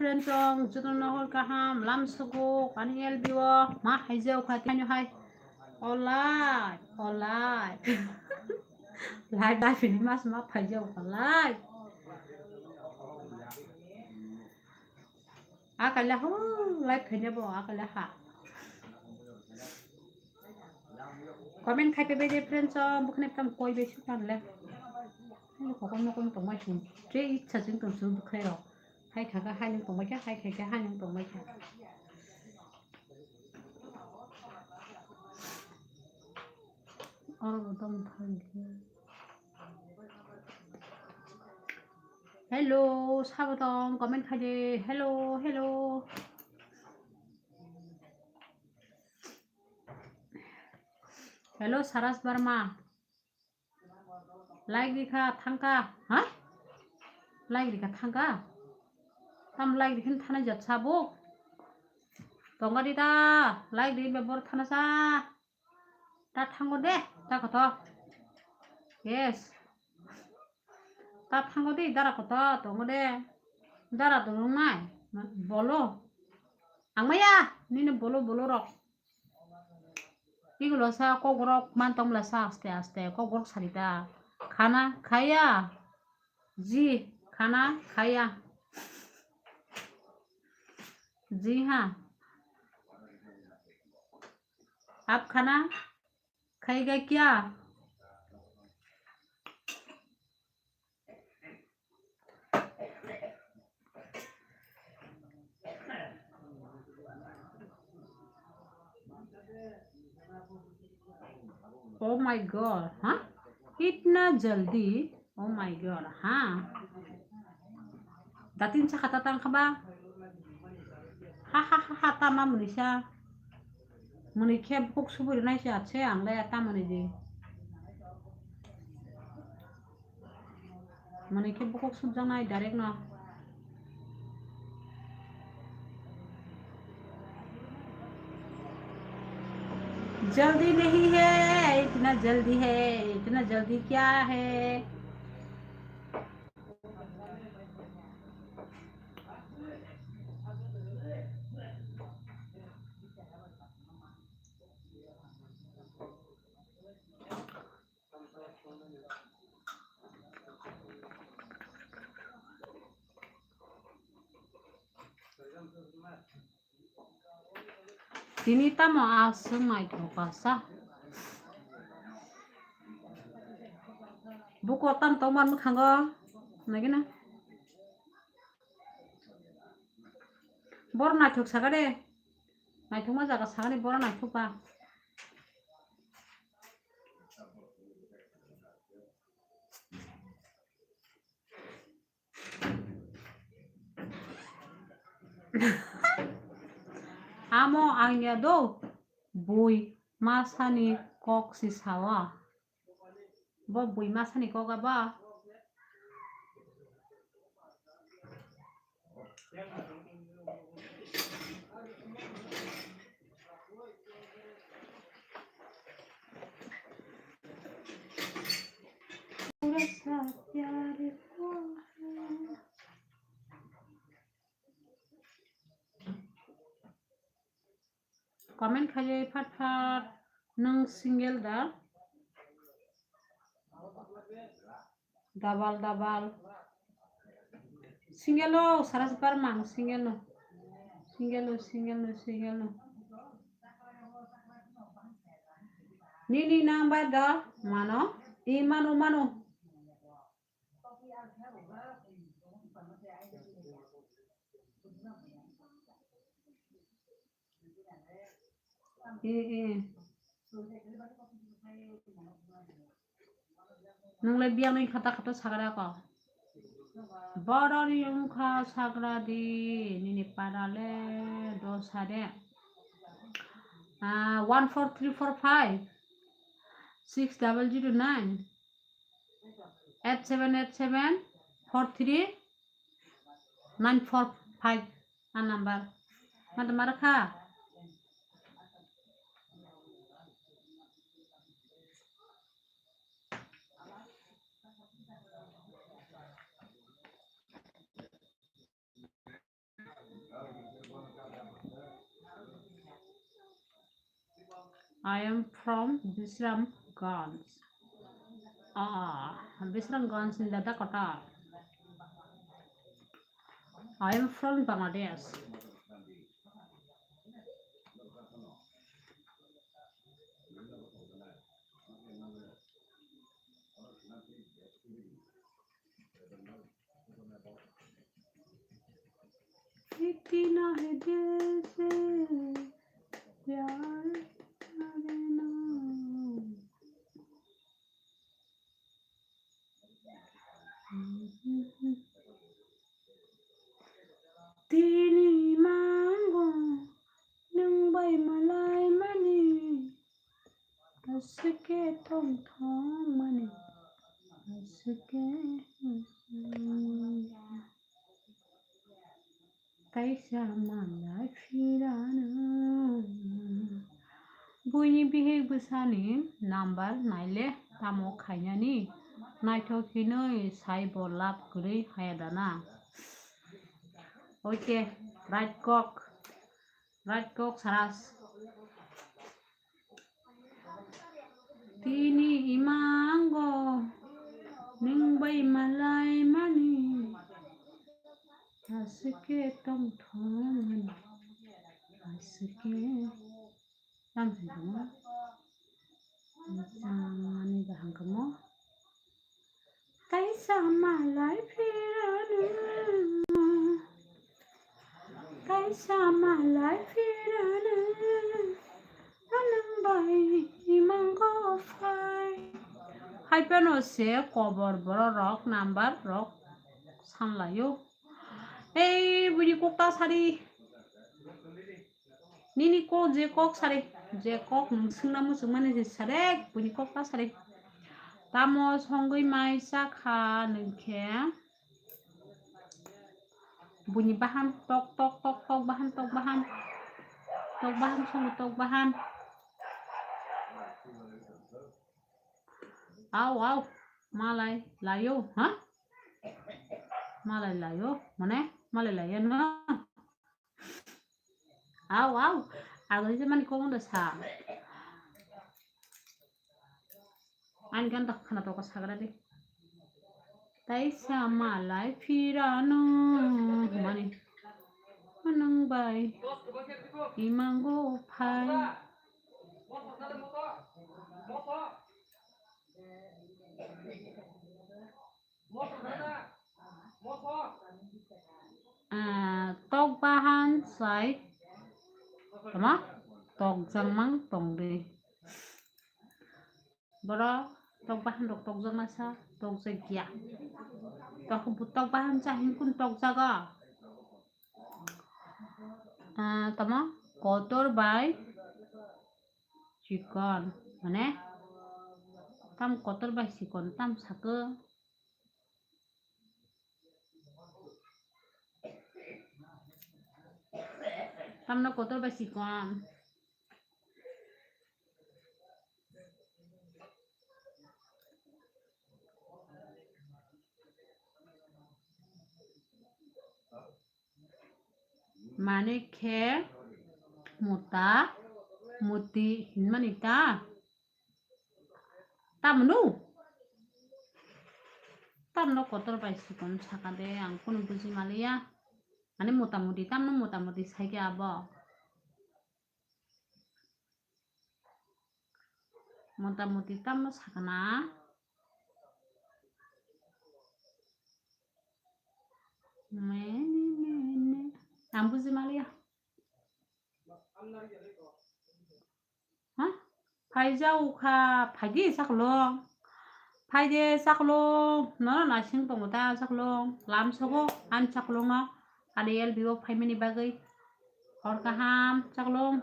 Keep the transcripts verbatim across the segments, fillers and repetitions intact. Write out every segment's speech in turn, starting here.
Friends, song, jotono hor kaham, lam sugo, ani L B o, ma haijao kha tini hai. Olai, olai. Live, live ini mas ma haijao kha, live. Akala ho, live khaina bo, akala ha. Comment khai pe bai de friends, o, bukhne tam koi be sukhan le. Ani kokon mokon tongmai sung. Je ichha jeng tong sung bukhai rok. Hai khaka hai nung tongmai kha, hai khaika hai nung tongmai kha. Oro bo tong thang khe. Hello, sabo tong comment khai de. Hello, hello. Hello, Saras Barma. Like rikha thangka, ha? Like rikha thangka? Tam like rikhin thana jat sabo. Tonga di ta, like ri be bor thana sa. Ta thango de, ta koto. Yes. Ta thango de, dara koto, tongo de. Dara tongo nai. Bolo. Ang maya, nini bolo, bolo rok. Igulo sa kokrok man tongla sa aste aste kokrok sarita. Khana khaya. Ji khana khaya. Ji ha. Ap khana khaiga kya? Oh my God, ha? Itna jaldi? Oh my God, ha? Datin sa kata tang khaba? Ha ha ha ha, tama munisa. Muni khe bukuk suburi nai se atse ang le ta muni di. Muni khe bukuk subjak nai direct no. जल्दी नहीं है, इतना जल्दी है, इतना जल्दी क्या है? Tini tamo aswk naithok kasa. Buko tam tongmar mwkhango. Nagina. Bor naithok saka de. Naithokma jaga sakani bor naithok ba. Amo angya do bui masani kok si sawa. Bo bui masani kok aba. Comment khailai phat phat, nwng single da? Double, double. Single o, sara se par mang, single no. Single no, single no, single no. Nini number da, mano? I mano, mano. Eh, eh. Nwngle biyang ni khata khata sagra ko. Borok ni wngkha sagra di nini para le dosa de. Ah, one four three four five six double zero nine. Eight seven eight seven four three nine four five a number. Mata mara kha. I am from Bisramganj. Ah, Bisramganj ni dada kota. I am from Bangladesh. Itina hai dil se pyar karna. Tini mango nwng bai malai mani, aswk khe tongthok mani, aswk khe kaisa malai phirano. Buini bihik bwsani number naile tamo khainani, naithok hinwi saibo love kwrwi haya dana. Oke, right kok, right kok saras. Tini imango nwng bai malai mani, aswk khe tongthok mani, aswk khe. Tamo hwnkhe mo, jani bahai khe mo. Kaisa malai phirano, kaisa malai phirano, nwng bai imango phai. Hai phano se kobor borok rok number rok sanlaio. Ei, buini kok ta sari. Nini kok je kok sari, je kok nwng swngna muchungmani je sari, buini kok ta sari. Tamo songwi mai chakha nwng khe buini bahan tok tok tok tok bahan tok bahan tok bahan songo tok bahan. Au au malai laio ha? Malai laio mane malai laio no. Au, au. Agoni je mani kok wngda sa. Ani gan da khana to ko sagra de. Taisa malai phirano mani. Nwng bai imango phai. Ah, tok bahan sai tama tok jangmang tongdi. Boro tok bahan rok tok jakna sa tok jakya. Tok tok bahan sa hinkun tok jaga. Ah, tama kotor bai chikon mane tam kotor bai chikon tam saka. Tamno kotor bai chikon. Mane khe mota moti hinmani ta. Tamno? Tamno kotor bai chikon saka de, ang kunu buji maliya. Ani motamoti tamno motamoti saikhe abo. Motamoti tamno sakana. Mene, mene. Ang buji maliya. Ha? Phaija ukha, phaidi chaklong. Phaide chaklong, nono naising tongo ta chaklong. Lam sogo, ani chaklongno. Ani L B o phaimani bagwi. Hor kaham, chaklong.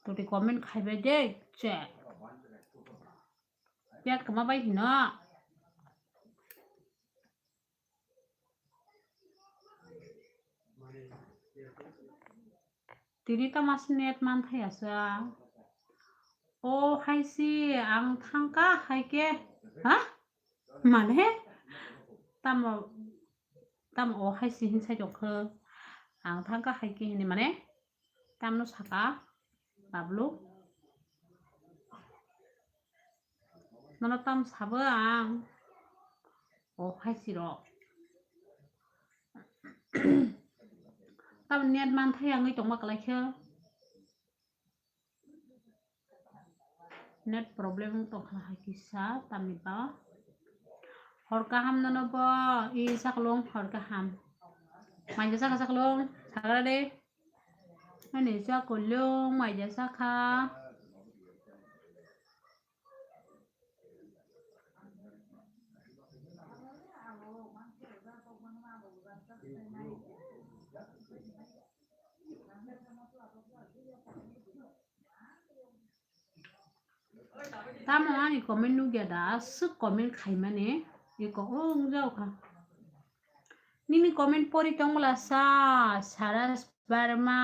Toti comment khaibai de, che. Pet kama bai hino. Tini tamo net man thaya sa. O hai si ang thangka hai khe, ha? Mane? Tamo, tamo o hai si hin sai tongkho? Ang thangka hai khe hini mane? Tamno saka, Bablu? Nono tam sabo ang? O hai si rok. Tam net man thai ang tongma kalai khe. Net problem wng tongkha hai kisa tamni ba. Hor kaham nono bo i chaklong hor kaham. Maija chakha chaklong sagra de. Ani chakolong maija chakha. Tamo ani comment nugya da, aswk comment khaimani, iko wngjao kha. Nini comment pori tongmwla sa, Saras Barma.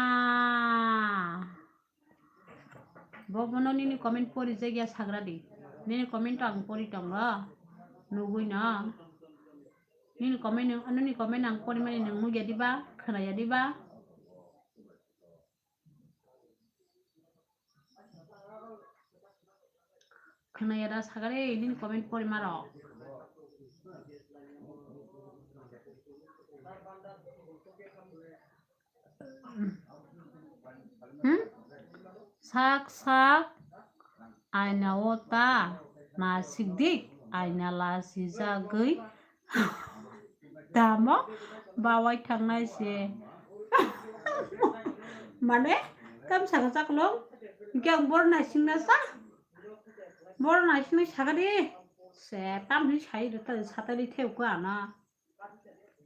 Bo bono nini comment pori jagya sagra di. Nini comment to ang pori tongo, nugwi no. Nini comment, nini comment ang pori mani nwng nugya diba, khwnaya diba? Khwnaya da sagare nini comment pori maro. Hmm? Sak sak aina o ta ma sikdik aina la sijagwi. Tamo bawai thangnai se. Mane, tam saka chaklong, hingke ang boro naisingna sa. Boro naisingna saka di. Se, tam hini sai rwtha, satari theu ko ana.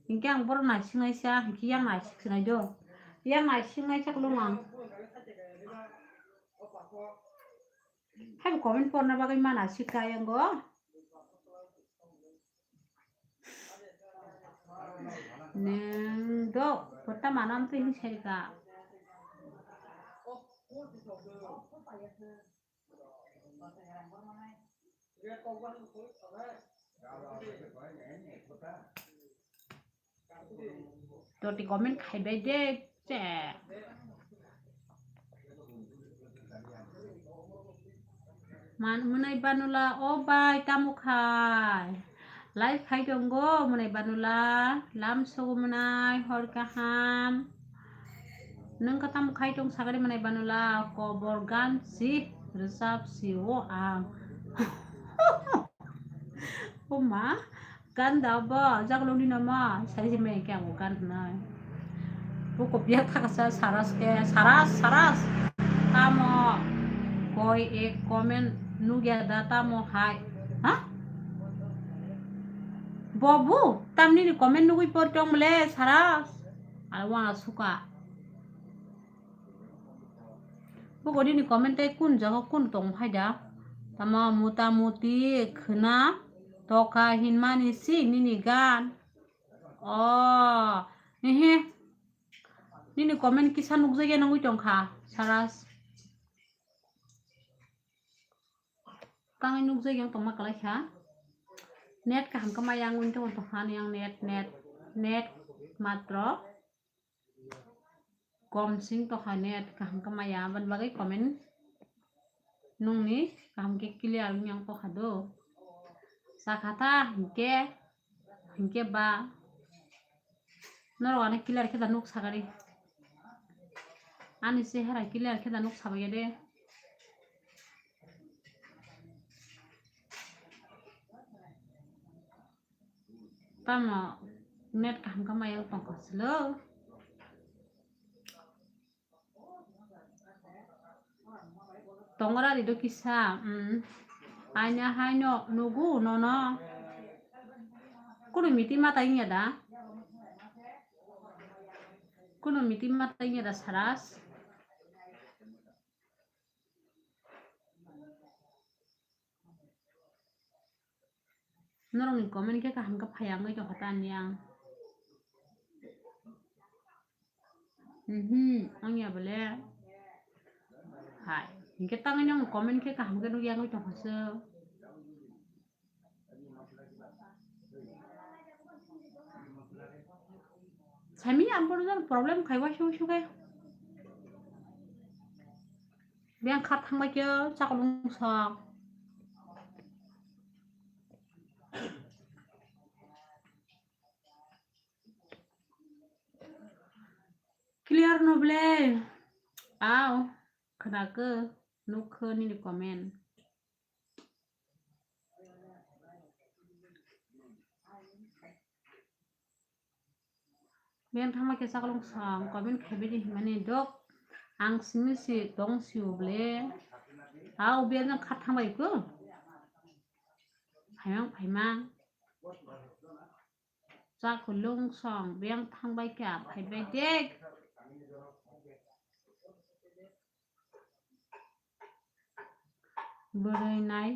Hingke ang boro naisingnaisa, hingke yang naisik sinai do. Yang naisingnaisa klong ang. Hai comment porna bagwi mana sika yang go. Neng dok, kota manam tu hini serika. Toti comment khai bai de, che. Man, mwnai Banula, o bai, tamo khai? Live khai tongo, mwnai Banula, lam sogo mwnai, hor kaham. Nwng khe tamo khai tong sagari mwnai Banula, kobor gan si rwchap si o ang. O ma, gan da bo, jagloni no ma, sai se me kya o gan na. Bo ko biya thaka sa Saras ke, Saras, Saras. Tamo koi ek comment nugya da tamo hai. Ha? Bobu, tamni ni comment nugui por tong mle Saras. Alwa suka. Bugo nini comment tei kun jaga kun tong phai da? Tamo muta muti khwna tokha hinmani si nini gan. O, ehe. Nini comment kisa nukjagya nangwi tongkha, Saras. Tangwi nukjagya tongma kwlai kha. Net kaham khe maya wngwi tongkha, tongkha ani ang net, net, net matro. Kom sing tokha net kaham khe maya, aboni bagwi comment nungni kaham khe clear wngya tokha do. Sakha ta hinkhe, hinkhe ba norok ano clear khe da nuk sagari. Ani chehara clear khe da nuk sabaiya de. Tamo net kaham khe maya tongkha silo. Tongra rido kisa, mm. Aina haino nugu nono. Kunu miti mata inya da? Kunu miti mata inya da Saras? Norokni comment khe kaham khe phai wngwi tongkha ta ani ang. Mhm, wngya bole. Hai. Hinkhe tangwi nang comment khe kaham khe nukya wngwi tongkha se. Saimanya ang bono jang problem khai waisa waisa khe. Biyang kha thangbai khe chakolung sok. Clear no ble. Au, khwnakhe, nukho nini comment. Biyang thangma khe chakolung song comment khaibai di himani dok. Ang simi si tong si uble. Au biyang jang kha thangbai ko. Phaimang phaimang. Chakolung song biyang thangbai kha phaibai dek. Bwrwi nai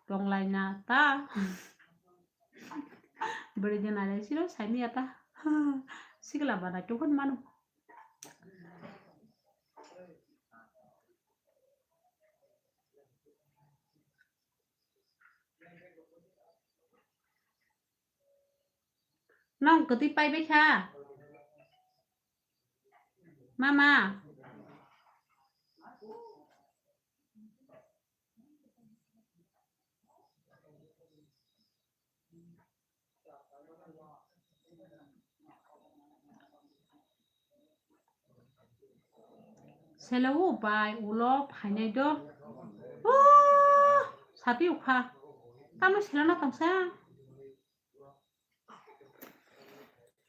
tonglaina ta. Bwrwi de nai siro saimanya ta. Sikla bana tukun manu. Nang kwtwi paibai kha? Mama. Selo o bai ulo phainai do. O, sati ukha. Tamo selo na tongsa.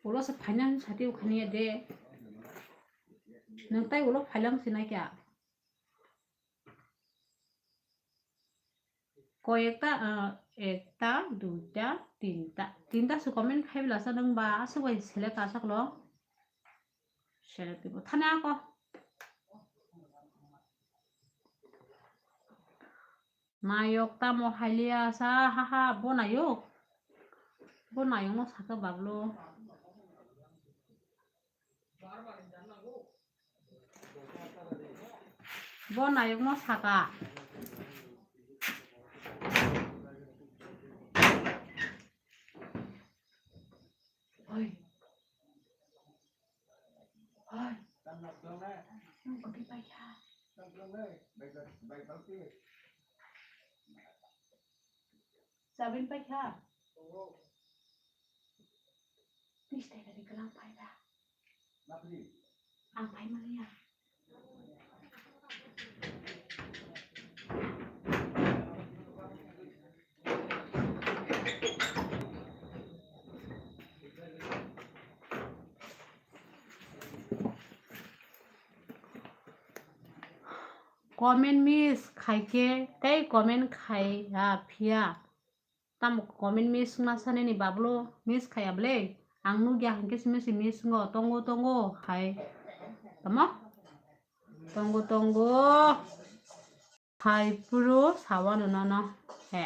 Ulo se phainai sati ukhani de. Nang tai ulo phailang sinai kya? Koyekta, ah, ekta, duita, tinta. Tinta se comment khai bela sa nang ba, aswk bai select aswk lo. Select bo thani ako. Nayok tamo hailiya sa, ha ha, bo nayok. Bo nayok no saka bablo. Bo nayokno saka. Oi. Oi. Nung kwtwi paikha. Chabil paikha. Bis taka ni kwlang phai ba. Ang phai maliya. Comment miss khai khe tei comment khai ya phiya. Tamo comment miss wngna sanini bablo miss khaya ble. Ang nukya hinkhe simi si miss wngo, tongo, tongo hai. Tamo? Tongo, tongo. Hai puro sawano nono. He.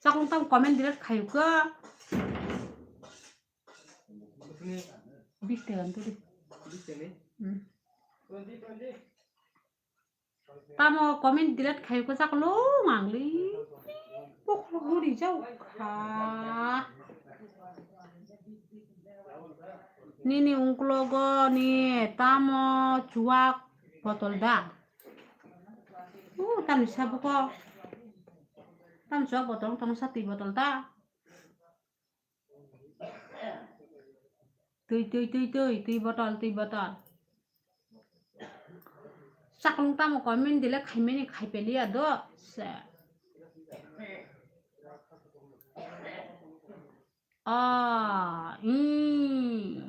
Chakung tamo comment delete khayu kha. Bis taka ntuli. Hmm. Tamo comment delete khai ko chaklung ang li. Bokhorok no rijak kha. Nini ungklogo ni tamo chuwak botol da? Uh, tamni sabuko. Tam chuwak botol, tamo sa twi botol ta? Twi, twi, twi, twi, twi botol, twi botol. Chaklung tamo comment delete khaimani khaipeliya do. Se. Ah, i.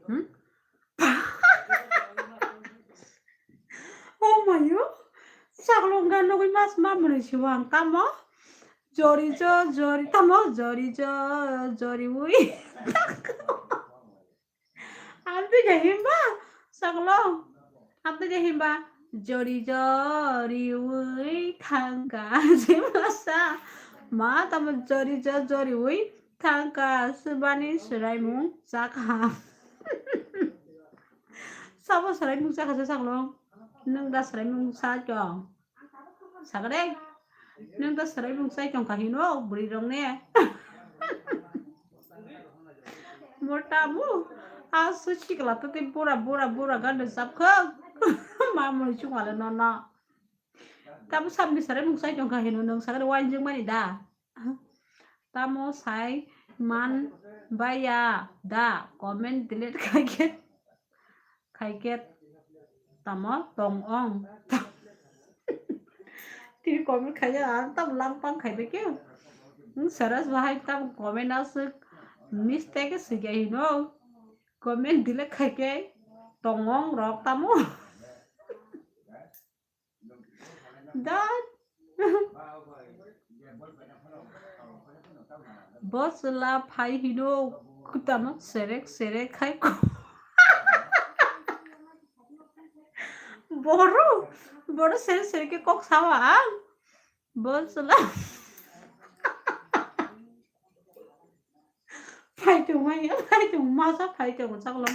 Hmm? Oh mayo, chaklong gan nugui mas ma mwnwi siwang tamo. Jori jo, jori tamo, jori jo, jori ui. Amtwi de himba, chaklong. Amtwi de himba, jori jori ui thangka jimasa. Ma tamo jori jo jori ui Thangka swbani swraimung chakha. Sabo swraimung chakha se saklo. Nwng da swraimung sa chong. Sakre. Nwng da swraimung sai chong kha hino bwrwi rok ne. Mota bu. Asu sikla to te bura bura bura gan de sap kha. Ma mui chungale no no. Tabu sabni swraimung sai chong kha hino nwng sakre wainjwk mani da. Tamo sai man baya da comment delete khaikhe khaikhe tamo tong ong. Tini comment khaikhe ang tamo langpang khaibai khe. Saras bahai tamo comment aswk mistake swikya hino comment delete khaikhe tong ong rok tamo. Da. Bo chwla phai hino kutano serek serek khai ko. Boro, boro serek serek ke kok sawa ang. Bo chwla. Phaitung maya, phaitung masa, phaitung chaklo.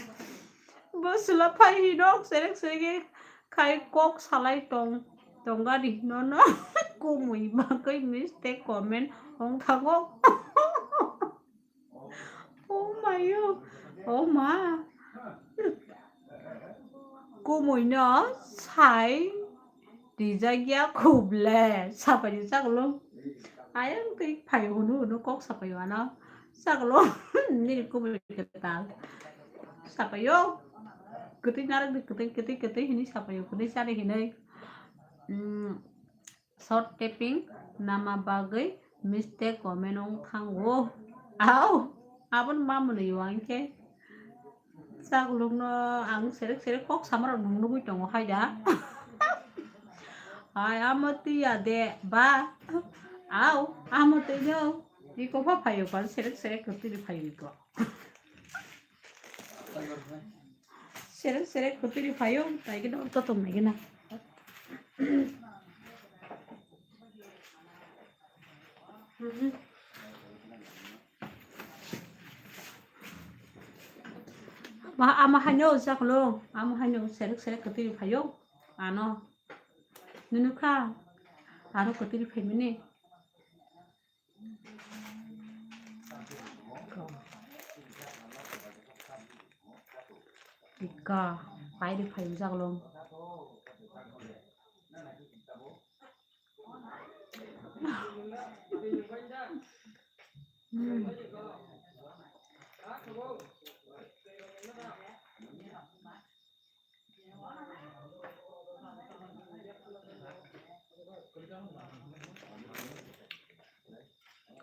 Bo chwla phai hinok serek serek khai kok salai tong, tong gari nono kumui bagwi mistake comment ong thango. Oh mayo, oh ma. Kumui no sai Rijagya khuble sapai chaklo. Ayang tei phai hunu hunu kok sapai ano chaklo. Nini kubui kwtal sapai o. Kwtwi narwk di kwtwi kwtwi kwtwi hini sapai o kwtwi chari hinwi. Mm, short taping nama bagwi mistake comment wng thango. Au, abon mamwnwi wangkhe. Chaklukno ang serek serek kok samarok nung nugui tongo hai da. Hai amo twi ya de ba. Au, amo twi no. Iko pha phayo phan serek serek kwtwi phayo iko. Serek serek kwtwi phayo tai gina to tong nai gina. Ama, ama haino chaklo, ama haino serek serek kwtwi phaio, ano. Nunu kha, aro kwtwi phaimani. Ika, pairi phaio chaklo.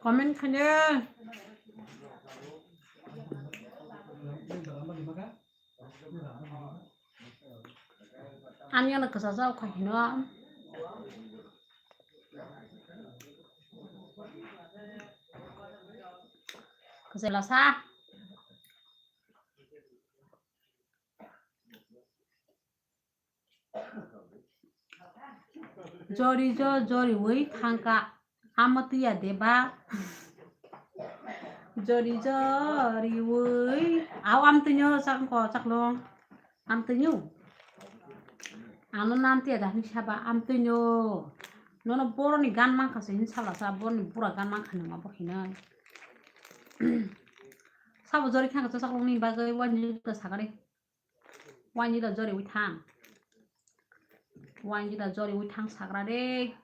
Comment khaide. Ani ano kwchajak kha hino. Kwchai lasa. Jori jo joriwi thangka. Amo twiya de ba. Jori joriwi. Au amtwino chakko chaklong. Amtwino. Ano nam twiya da hinwi saba amtwino. Nono boroni gan mankha se hinwi sala sa boroni bura gan mankha nangma bo hinwi. Sabo jori thangka chaklongni bagwi wani ka sakari. Wani da jori wi thang. Wani da jori wi thang sakra de.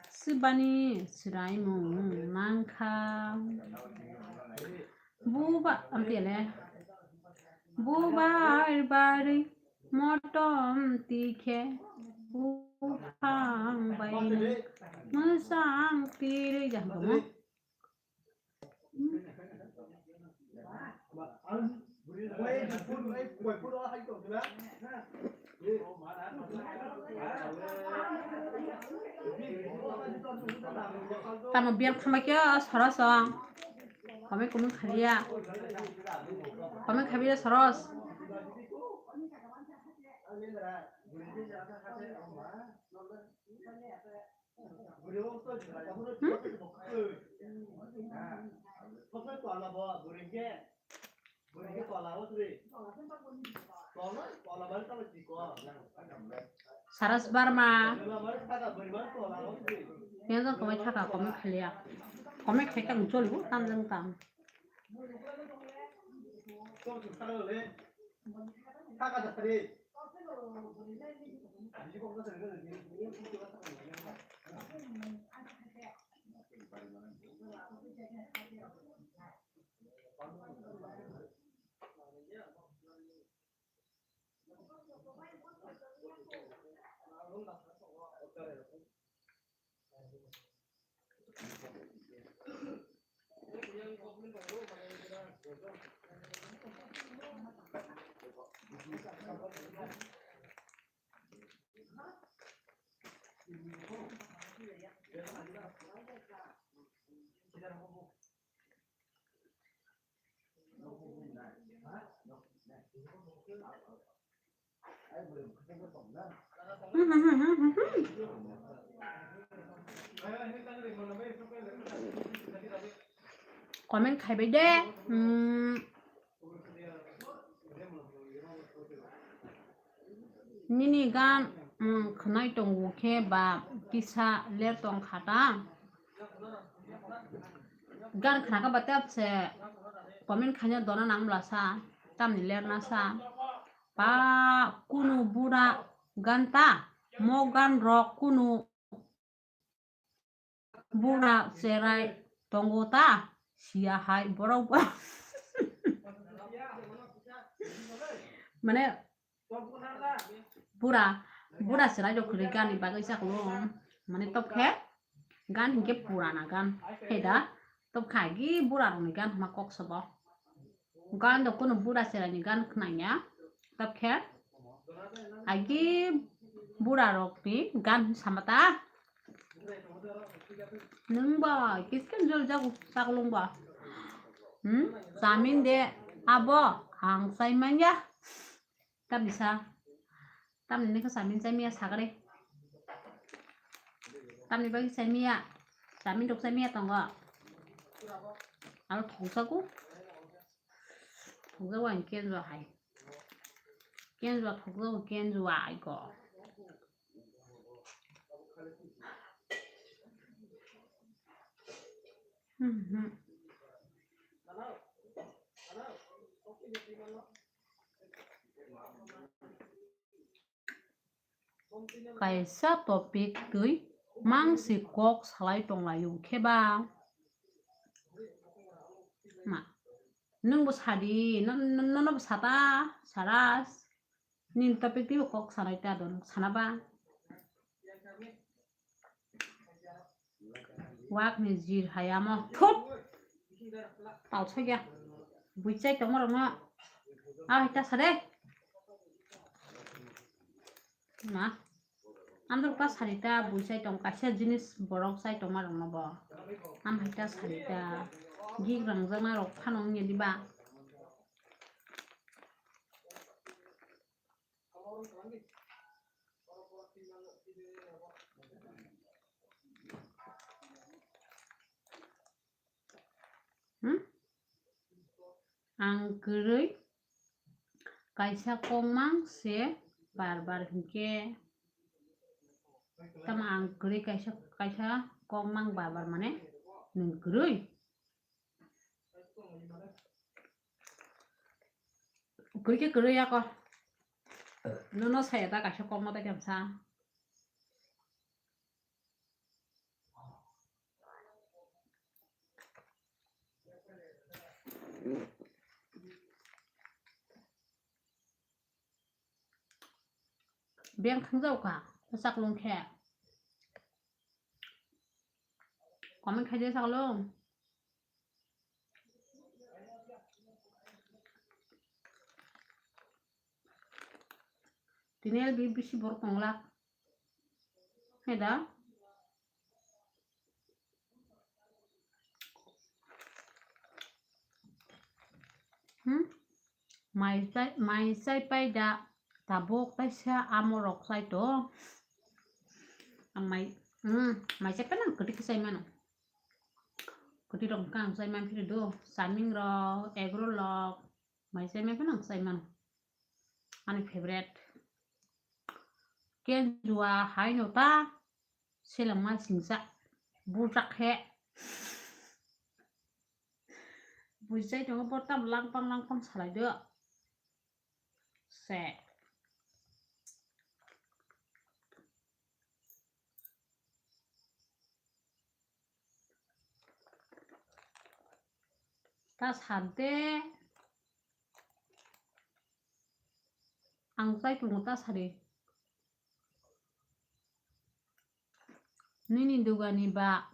Sibani swraimung nangkha. Buba, amtele. Bubar bari. Motom tikhe buphang baino mwsang tirwi jahamo. Tamo biyang thangma khe soros o. Comment comment khaliya. Comment khaliya soros. Hmm? Saras Barma. Yang jang komai thaka, komai khaliya. Komai khai tang choli bu, tam jang tam. Comment khaibai de. Hmm. Nini gan, hmm, khwnai tongo khe ba kisa ler tong kha ta? Gan khna kha ba tep se comment khaina dona nang bla sa, tamni lerna sa. Ba kunu bura gan ta, mo gan rok kunu bura cherai tongo ta, siya hai borok ba. Mane bura, bura cherai rok kwrwi gan ni bagwi chaklo. Mane top khe gan hinkhe purana gan. He da, top kha gi bura rokni gan hwnma kok sobo. Gan do kunu bura cherai ni gan khwnaya. Top khe agi bura rokni gan sama ta. Nwng bo kisken jol jago chaklung bo. Hmm? Chamin de abo ang chai manya. Tamni sa. Tamni nokha chamin chai manya sagre. Tamni bagwi chai manya. Chamin rok chai manya tongo. Aro thokjago. Thokjago ang kenjo hai. Kenjo thokjago kenjo ai ko. Mhm. Kaisa topic twi mangsi kok salai tonglaio khe ba? Ma, nwng bo sadi, no, no, nono bo sata, saras. Nini topic twi bo kok salai ta don, sana ba? Wak ni jir hai amo. Thut. Tal soi ya. Buichai tongma rok no. Ah, hai ta sare. Ma. Amdor ka sarita buichai tong kaisa jinis borok chai tongma rok no bo. Am hai ta sarita. Gik rang jana rok phano wngya diba. Hmm? Ang kwrwi kaisa kokmang se bar bar hinkhe, tamo ang kwrwi kaisa, kaisa kokmang bar bar mane nwng kwrwi? Kwrwi khe kwrwi yako. Nono saya ta kaisa kokma ta kemsa. Beng thangjago kha, chaklung khe. Comment khai de chaklung. Tini L B bisi borok tonglak. Hai da? Hmm? Mai chai, mai chai pai da tabuk taisa amo rok chai to. Ang mai Hmm, mai se penang kwtwi khe chai mano. Kwtwi rok khe ang chai man phiri do. Chowmin rok, egg roll rok, mai se penang chai mano. Ani favorite. Kenjua hai no ta selengma singsa bujak he. Bujai tongo bo tam langpang langpang salai do. Se. Ta sade. Ang chai tongo ta sadi. Nini dugani ba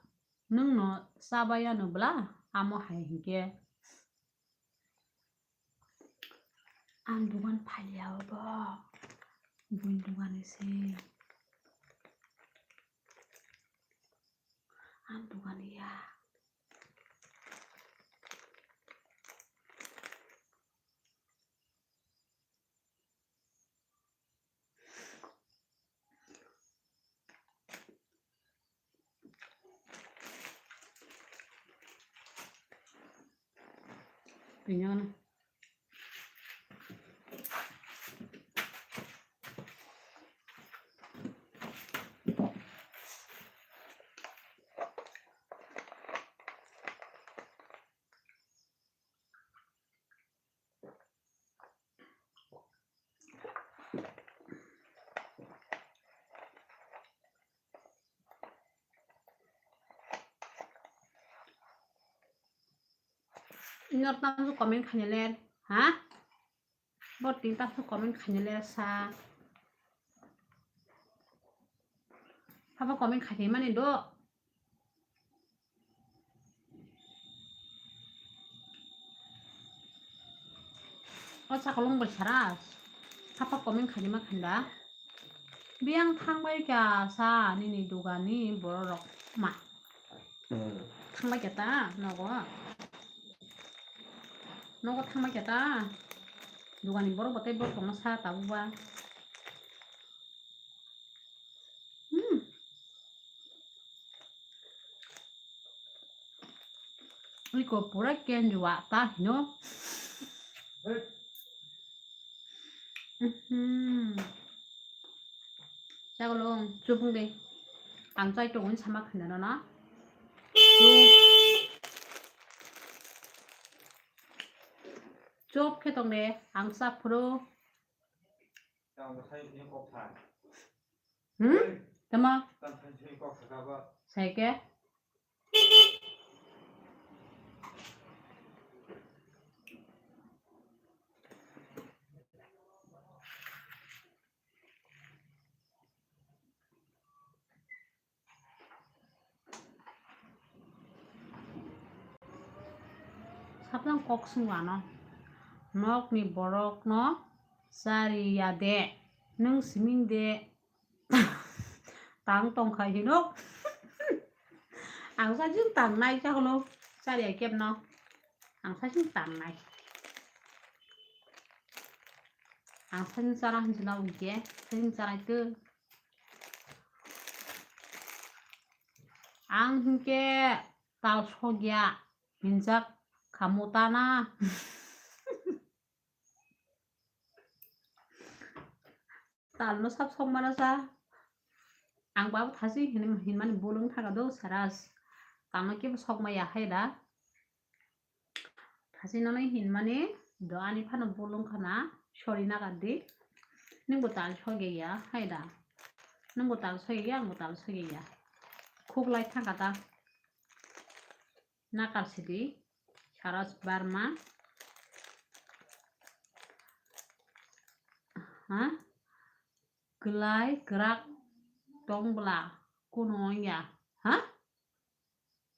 nwngno chabaiya no bwla amo hai hinkhe. Ang dugan phailiya obo. Buini dugani se. Ang dugani ya. Tini ano. Nor tamsok comment khaina le, ha? Bo tin tamsok comment khaina le sa. Haba comment khaina mani do. O chakolong bai sara. Haba comment khaina ma khanda. Biyang thangbai kha sa nini dugani borok ma. Hmm. Thangbai kha ta nogo. Nogo thangbai kha ta. Dugani borok batai borok tongma sa tabukba. Hmm. Iko pura kenjua ta hino. Mhm. Chagolo, chupung de. Ang chai tongo sama khanda no na. Chop khe tong de, ang sa phuru. Hmm? Tama? Sai ke? Saprang kok sung ano. Nokni borokno chari ya de. Nwng siming de. Tang tong khai hino. Ang sajin tang nai chaklo. Chari ya kep no. Ang sajin tang nai. Ang sajin chara hinjila ungke. Sajin chara ke. Ang hinkhe tal sogya hinjak khamu tana. Talno sab sokmano sa. Ang babu thasi hin-, hinmani bolong thaga do saras. Talno kebo sokmaya hai da. Thasi nonai hinmani do ani phano bolong khana sori nagar di. Nwngbo tal sogeya hai da. Nwngbo tal sogeya, angbo tal sogeya. Khuklai thangkha ta. Nakar sidi. Saras Barma. Ha? Kwlai kwrak tong bwla kuno wngya. Ha?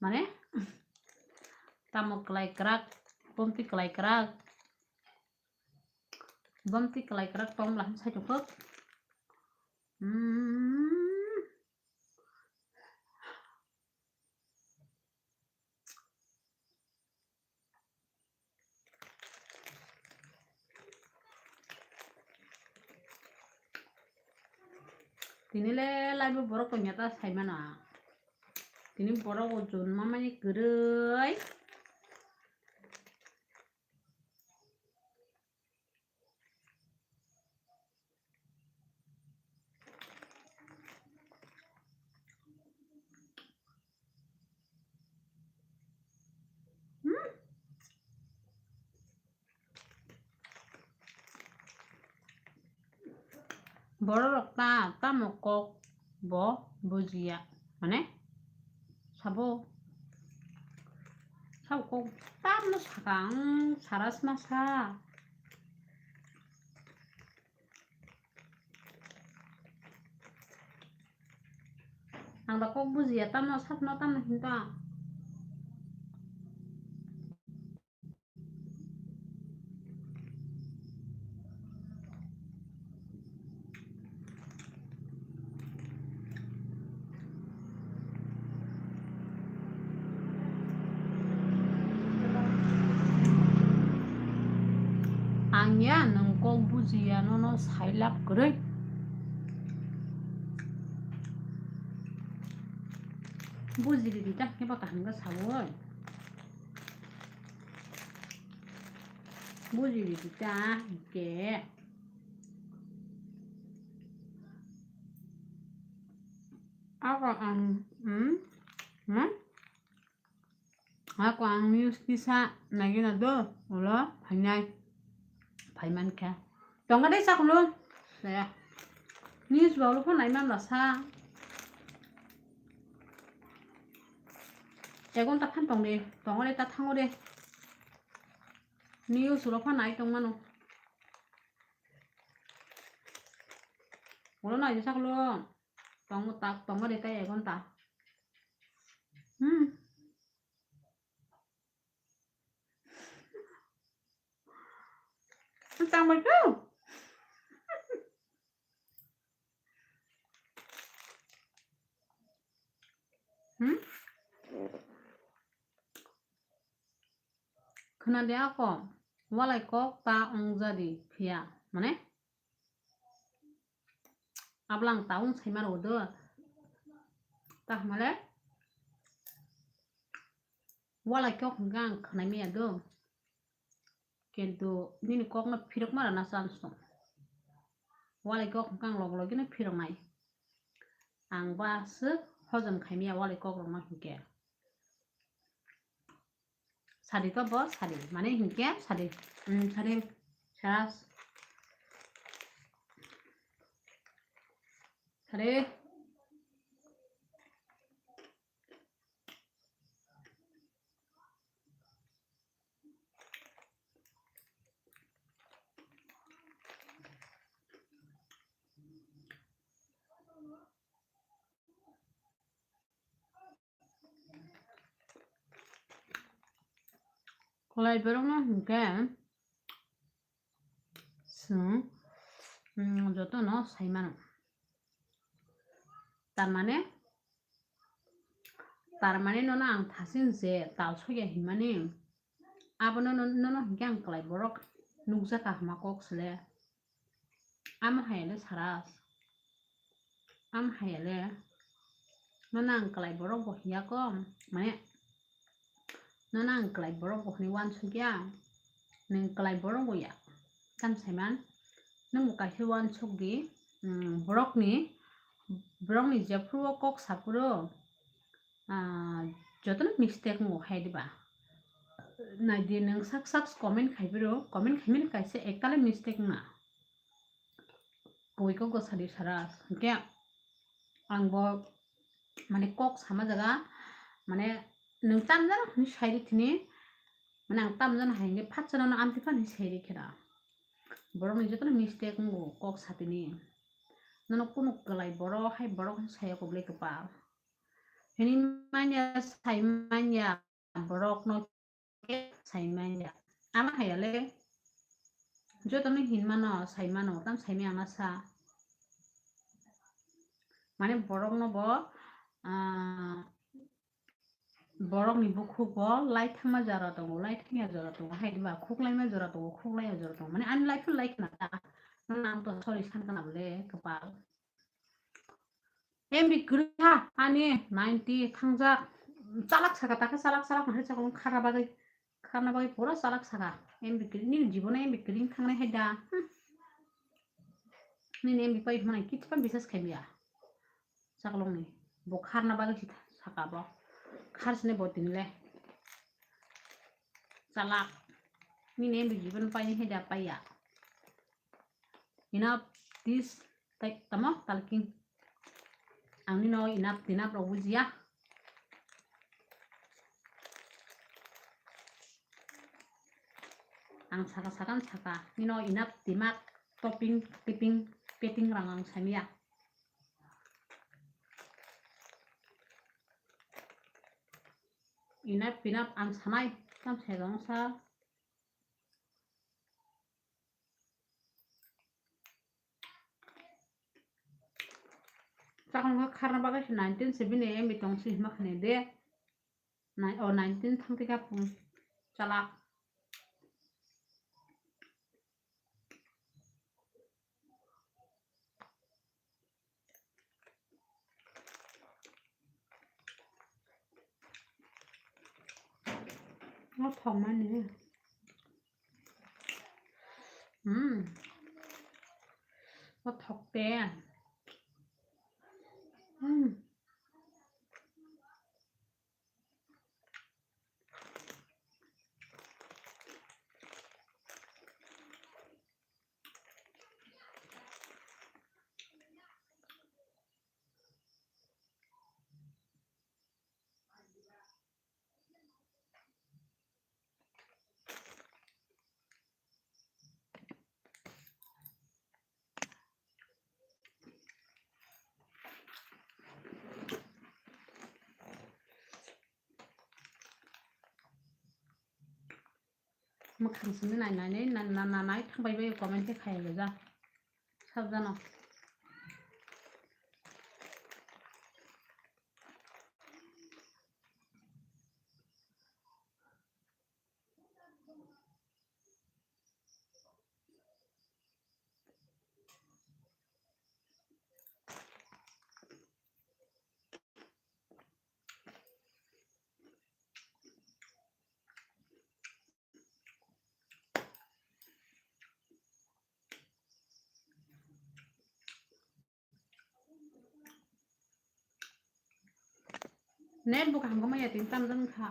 Mane? Tamo kwlai kwrak, bomtwi kwlai kwrak. Bomtwi kwlai kwrak tong bwla ham sai tongkok. Hmm. Tini le live o borok tongya ta sai mano. Tini borok o chun mamani kwrwi. Hmm. Borok rok ta tamo kok bo bujiya, mane sabo, sabo kok tamo saka ang sara sma sa. Ang da kok bujiya tamo sakno tamo hinta. Ang ya nwng kok bujiya nono sai lab kwrwi. Bujiri di ta khe ba kaham khe saui. Bujiri di ta hwnkhe. Ako ang, hmm? Hmm? Ako ang news kisa nagina do, ulo phainai. Phaimankha. Tongo de sakulu. Saya. News ba ulo phone naiman lasa. Egon ta phan tong de. Tongo de ta thango de. News ulo phone nai tong mano. Ulo nai de sakulu. Tongo ta, tongo de ta egon ta. Hmm. Tangbai tu. Hmm? Khna de ako, walai kok ta ong jadi phiya, mane? Ablang ta ong saima rw do. Ta hwnale? Walai kok hwnka ang khwnai maya do. Kintu nini kokno phirok ma rana chance tong. Walai kok hwnka ang log logino phirok nai. Ang ba swk hojom khai maya walai kok rok no hwnkhe. Sadi to bo sadi. Mane hwnkhe sadi. Hmm, sadi. Saras. Sadi. Kwlai borokno hwnkhe chwng, mm, jotono sai mano. Tamane, tamane nono ang thasing je tal sokya hinmani, abono no-, nono hwnkhe ang kwlai borok nukjakha hwnma kok sle. Amo hai le saras. Amo hai le. Nono ang kwlai borok bo hiya ko. Mane, nono ang kwlai borok bo hinwi uansukya. Nwng kwlai borok bo ya. Tam saiman. Nwng bo kaisa uansuk di. Mm, borokni, borokni jephuru o kok saphuru. Ah, jotono mistake wngo hai diba? Naidi nwng sak sak comment khai phiro, comment khaimani kaisa ektale mistake wngna. Koi kok go sadi saras. Hwnkhe ang bo mane kok sama jaga mane nwng tamjano hwnwi sai di thini, mane ang tamjano hai hwnkhe phatsa nono amtwi phano sai di khena. Borokni jotono mistake wngo kok satini. Nono kunu kwlai borok hai borok hwnwi saya kok le kwpal. Hini manya sai manya borokno khe sai manya. Ama hayale jotono hinmano sai mano, tam sai manya sa. Mane borokno bo, ah, borokni bukhugo lai thangma jora tongo, lai thangya jora tongo, hai diba khuk laima jora tongo, khuk laiya jora tongo. Mane ani life lai khna ta. Nang to sorry san kana bole kwpal. M B kwrwi ha, ani ninety thangjak. Chalak saka, takhe chalak, chalak, nahai chakung kharna bagwi, kharna bagwi pura chalak saka. M B kwrwi, nini jibono M B kwrwi thangnai hai da. Hmm. Nini M B pai hwnmani kichpan bisas khaimya. Chaklongni. Bo kharna bagwi si saka bo. Kharsini bo tinle. Chalak. Nini M B jibono paini hai da paiya. Enough this, tai, tamo, talking. Ang nino enough, enough rok bujiya. Ang saka, saka, saka. Nino enough, timak, topping, tipping, petting rang ang samiya. Enough, enough, ang sanai, tam se rong sa. Chakang kha kharna bagwi se nineteen seventy M B tong si hima khane de. Nai-, o nineteen thang tika pung chala. O thok mani. Hmm. O thok te. Hmm. Mwkhang simi nai nai nai na na na nai thang bai bai comment khe khai le ja. Sabjano. Net bo kaham khe maya tini tamjak wngkha.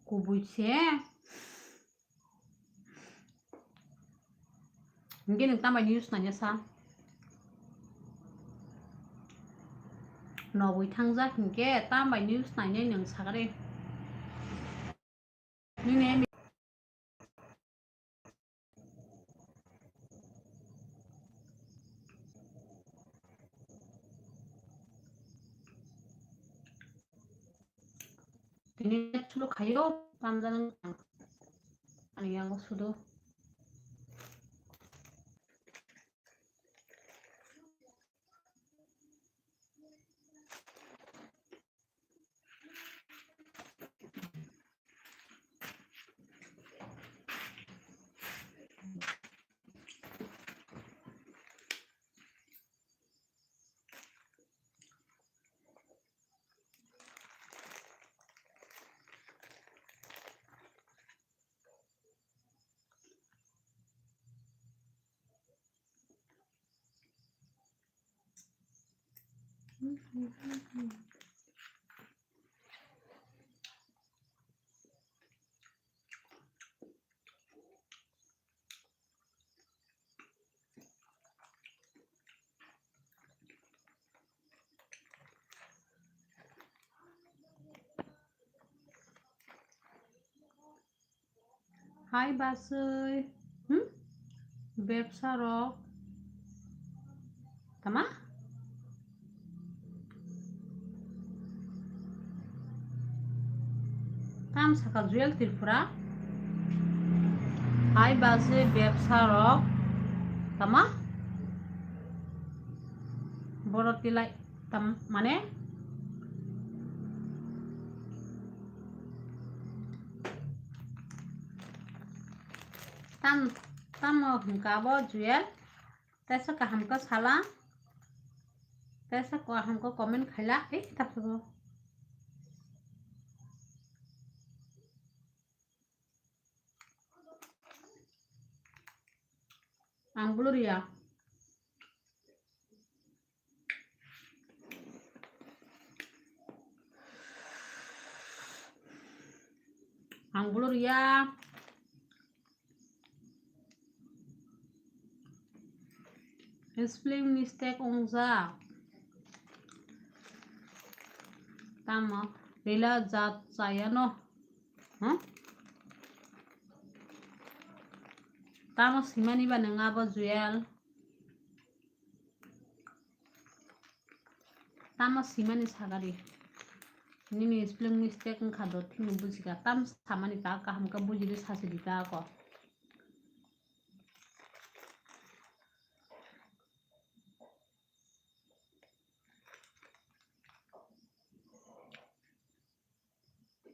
Kubui se. Hinkhe nwng tambai news naina sa? Nobwi thangjak hinkhe tambai news nainai nwng sakari. Nini Tini sulu khayo, tamjani ani yango sudu. Hai basui, hmm? Bebsa rok. Tama? Tam saka Jewel Tripura. Hai basui bebsa rok. Tama? Boro tilai. Tam, mane? Tam, tamo hwnkha bo Jewel? Tesa kaham khe sala. Tesa kaham khe comment khaila. Ei, taphugo. Ang bulu riya. Ang bulu riya. Spelling mistake wngjak. Tamo rila jat chayano. Huh? Tamo simani ba nang abo Jewel? Tamo simani sagari. Nini spelling mistake wngkha do, thini bujikha. Tam samani ta kaham khe bujidi sasidi ta ako.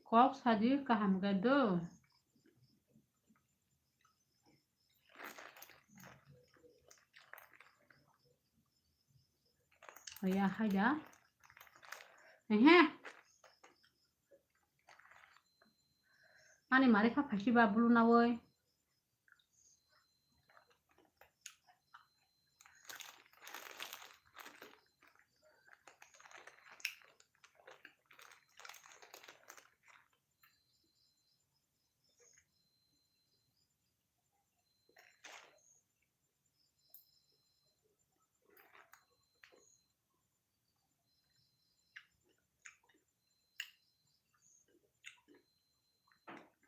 Kok sadi kaham khe do. Oya haida. Ehe. Ani mari kha phaisi ba bulu nawi.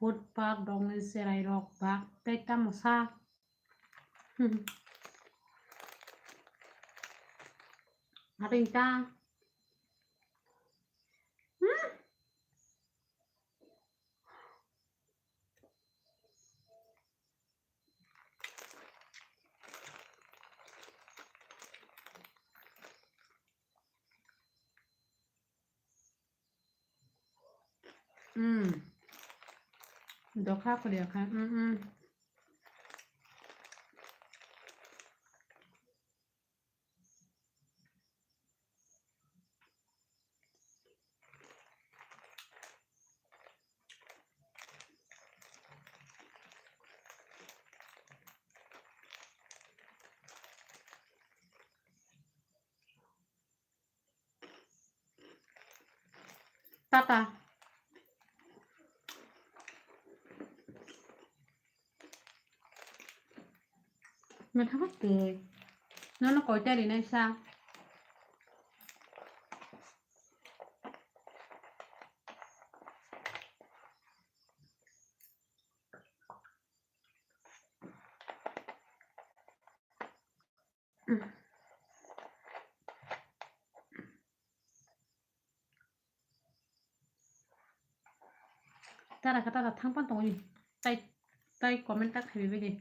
Footpath rokni cherai rok ba tei tamo sa. Aring ta. Hmm. Hmm. Dokha koriya kha. Hmm, hmm. Tata. Methakok twi. Nono koita rinai sa? Tara kha tara thang pan tongwi. Tai, tai comment ta khaiwi bidi.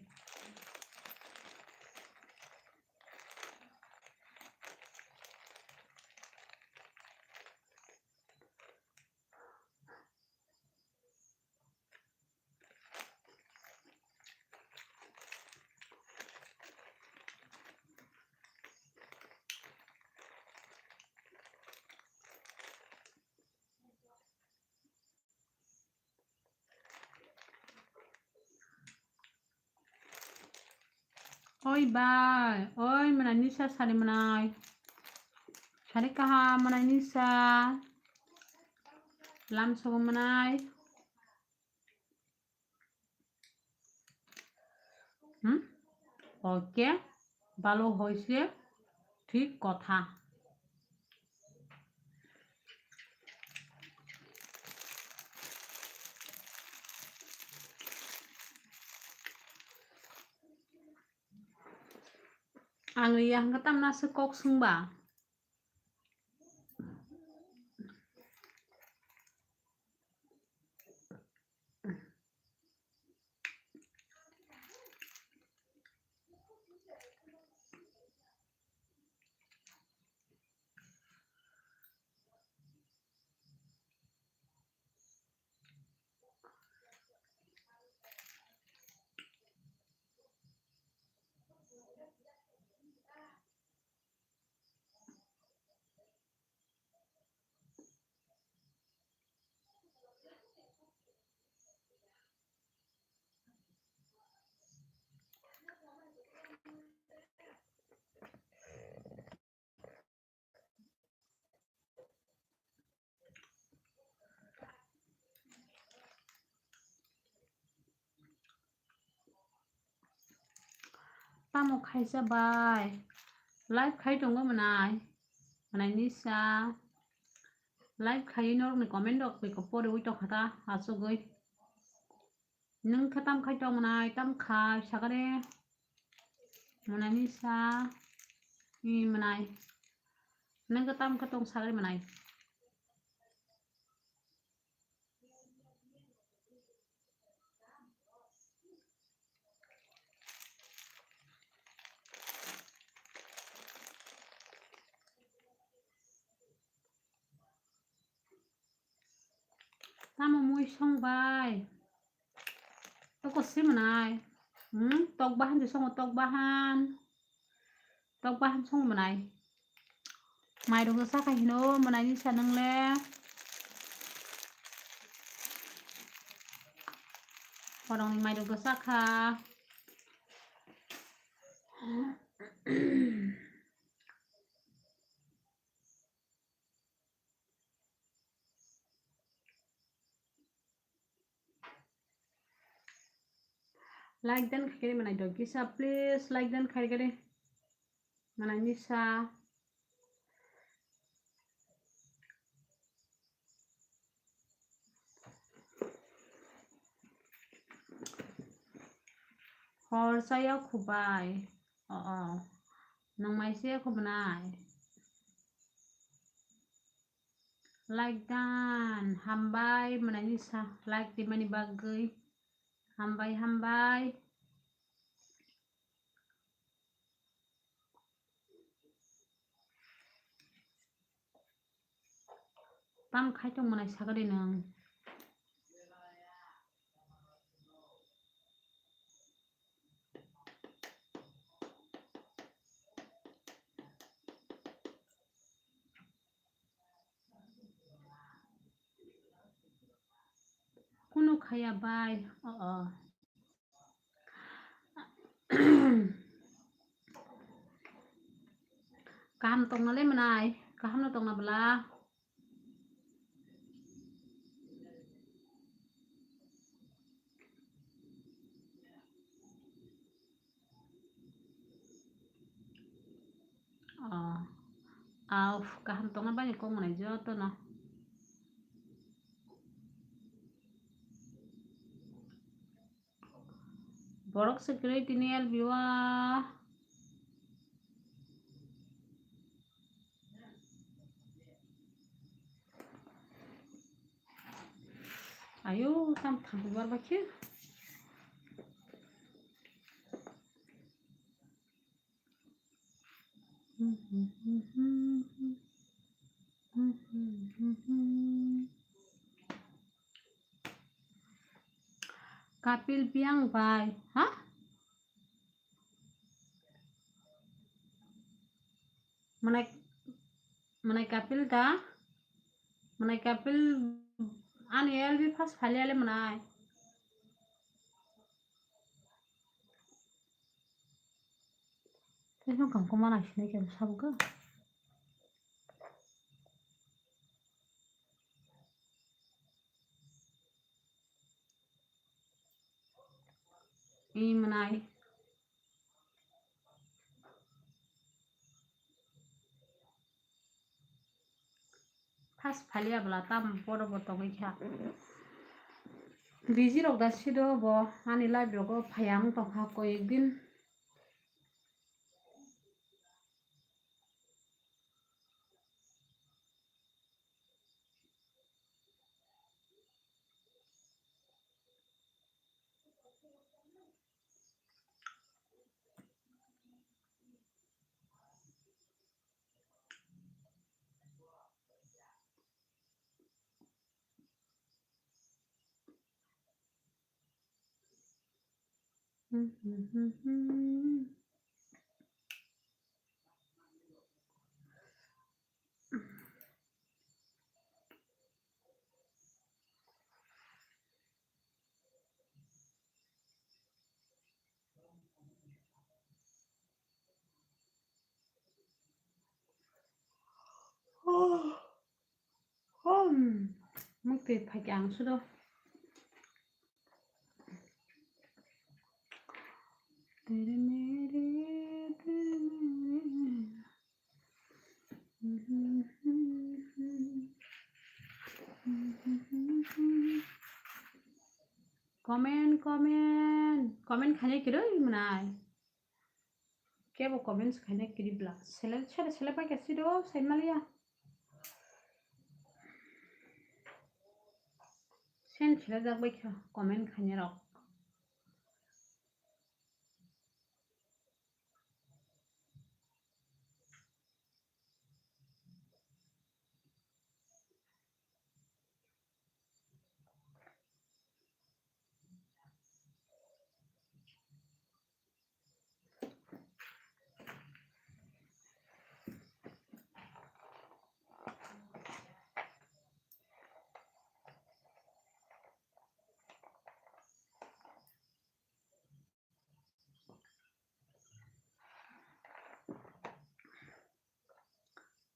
Oi bai, oi mwnai nisa sari mwnai. Sari kaha mwnai nisa. Lam sogo mwnai. Hmm? Okay, balo hoise thik kotha. Ang ya hwnkhe tamna se kok swngba. Tamo khaisa bai? Live khai tongo mwnai. Mwnai nisa. Live khai norokni comment rok beko poriwi tongkha ta achugwi. Nwng khe tam khai tong mwnai, tam khai sagare. Mwnai nisa. I mwnai. Nwng khe tam khe tong sagare mwnai. Tamo mui song bai? Toko se mwnai. Hmm, tok bahan je songo, tok bahan. Tok bahan song mwnai. Mairok do sakha hino mwnai nisa nwngle. Borokni mairok do sakha. Like dan khaikhe mwnai dogisa, please like dan khaikhe mwnai nisa. Hor chaya khubai. O, o. Nang mai se khubnai. Like dan, hambai mwnai nisa, like di mani bagwi. Hambai, hambai. Tam khai tong mwnai sagadi nang. Kunu khaya bai. O, o. Kaham tongna le mwnai, kaham no tongna bwla. Oh. Au, kaham tongna bani kok mwnai joto no. Borok se kwrwi tini L B o. Ayo, tam thambu bar bakhe. Kapil Piang bai, ha? Mwnai, mwnai Kapil da? Mwnai Kapil ani L B first phali ale mwnai. Tei no kangkoma naisinai khe sabugo. I mwnai. First phaliya bwla tam bodo bo tongwi kha. Busy rok da sido bo ani live rogo phaiya wng tongkha koyek din. Mukti phaikhe ang sudo. Tere mere Comment, comment, comment khaina kwrwi mwnai. Kebo comments khaina kwrwi bla. Sele, sele, sele pai khe siro, sai maliya. Sen sele jak bai kha comment khaina rok.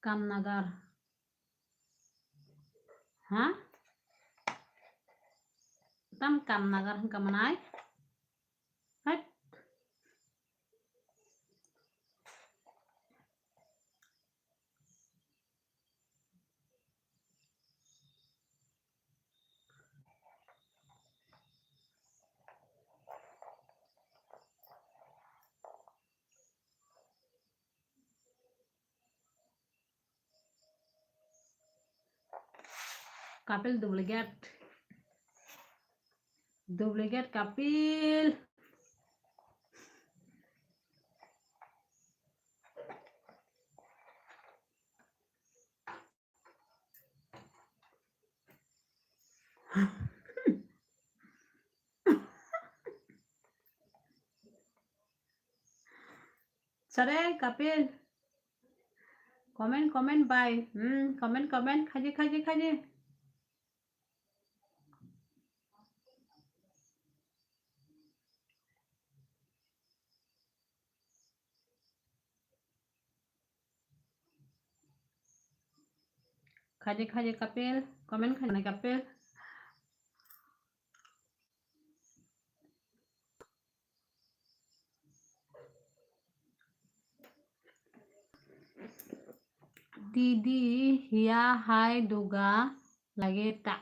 Kamnagar. Ha? Tam Kamnagar hwnkha mwnai? Hai. Kapil duplicate. Duplicate Kapil. Sare Kapil. Comment, comment bai. Hmm, comment, comment khaji, khaji, khaji. Khaji, khaji Kapil, comment khaji Kapil. Didi hiya hai duga lage ta.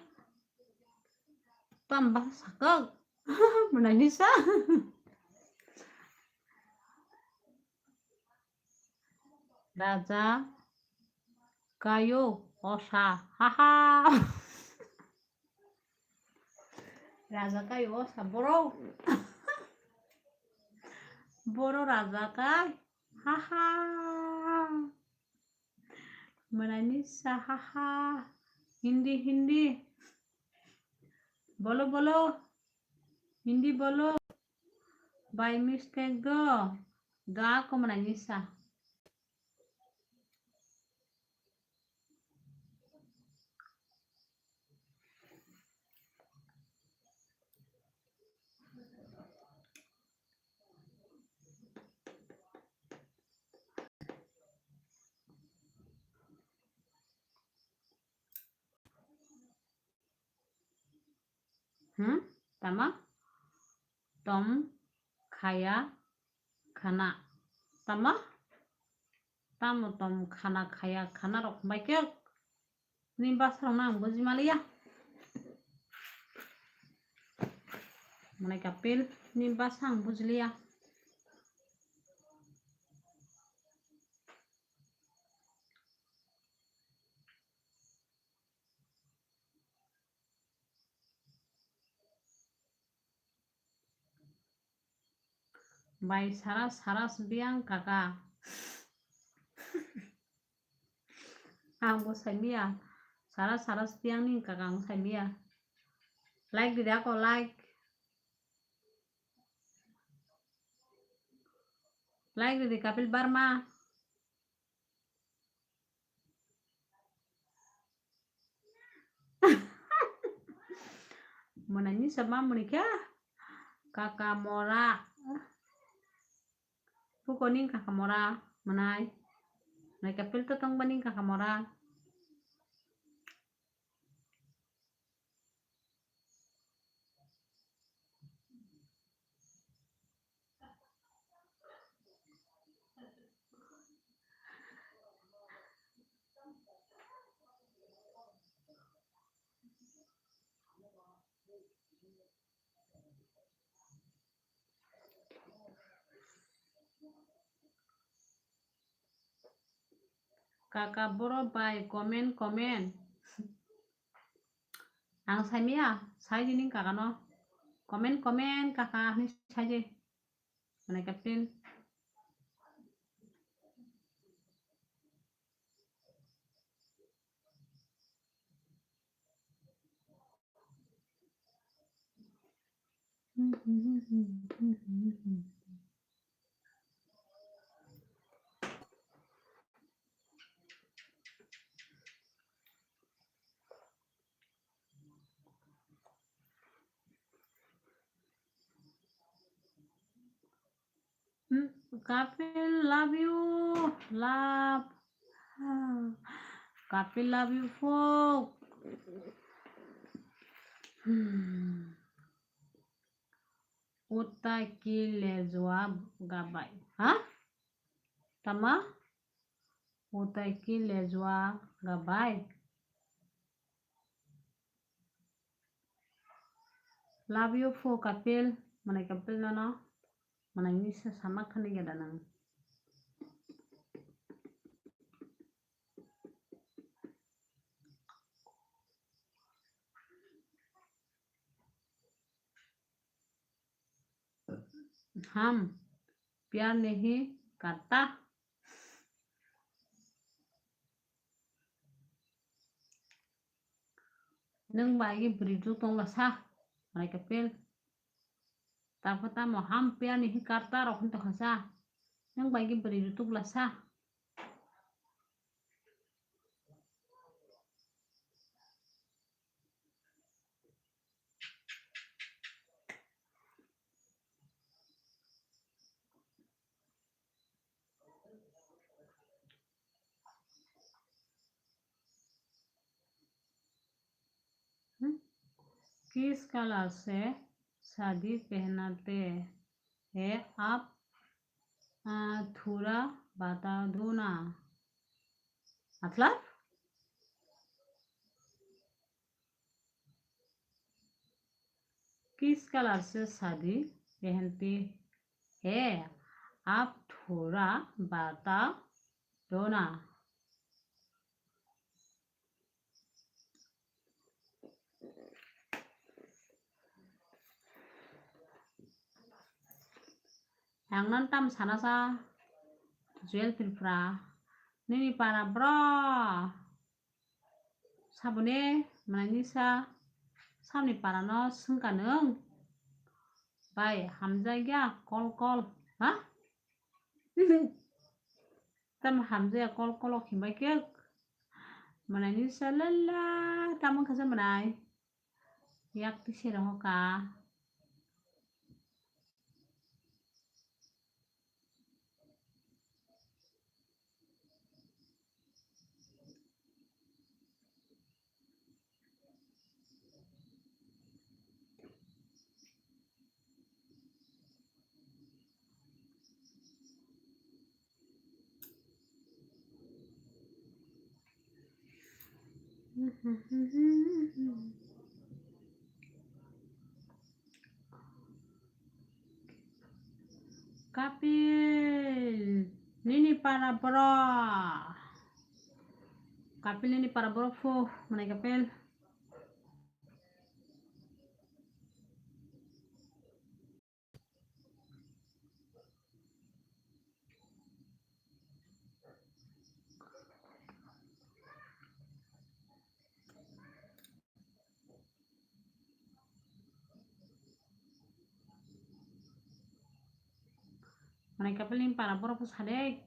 Tamba sakok. Mwnai nisa. Raja kayo osa. Haha. Raja kayo osa boro. Boro raja kai. Haha. Mwnai nisa haha. Hindi, Hindi. Bolo, bolo. Hindi bolo. By mistake do. Do ako mwnai nisa. Hmm? Tama? Tom khaya khana. Tama? Tamo tom khana khaya khana rok bai khe ni bwsarok no ang buji maliya. Mane Kapil ni bwsa ang bujiliya. Bai sara sara sbiyang kaka. Ang bo saimiya. Sara sara sbiyang ni kaka ang saimiya. Like di ako like. Like di Kapil Barma. Mwnai ni sama muni kya? Kaka mora. Puko ning kaka mora mwnai. Nai Kapil to tong ba ning kaka mora. Kaka boro bai comment, comment. Ang saimaya, saidi ning kaka no. Comment, comment kaka hinwi saidi. Mane captain. Hmm, Kapil, love you, love. Kapil, love you, folk. Hmm. Utai ki lejua gabai. Ha? Tama? Utai ki lejua gabai. Love you, fo Kapil. Mane Kapil nono. Mane ni sa sama khani gada nang. हम प्यार नहीं करता। Nwng bai khe bwrwi rwtwk tong la sa, mane Kapil. Tapha tamo हम प्यार नहीं करता rok hwn tongkha sa. Nwng bai khe bwrwi rwtwk la sa. किस कलर से शादी पहनते हैं आप, आ, थोड़ा बता दो ना। मतलब? किस कलर से शादी पहनते हैं आप, थोड़ा बता दो ना। Ang nan tam sana sa, Joel Tripura, nini para bro. Saboni mwnai ni sa, samni para no swngkha nwng. Bai, hamjakya kol kol, ha? Tamo hamjakya kol kol o himbai khe. Mwnai ni sa lala, tamo kha sa mwnai. Yak twi se rohoka. Kapil, nini para borok. Kapil, nini para borok phu, mwnai Kapil. Mane Kapil ni para borok phu sadek.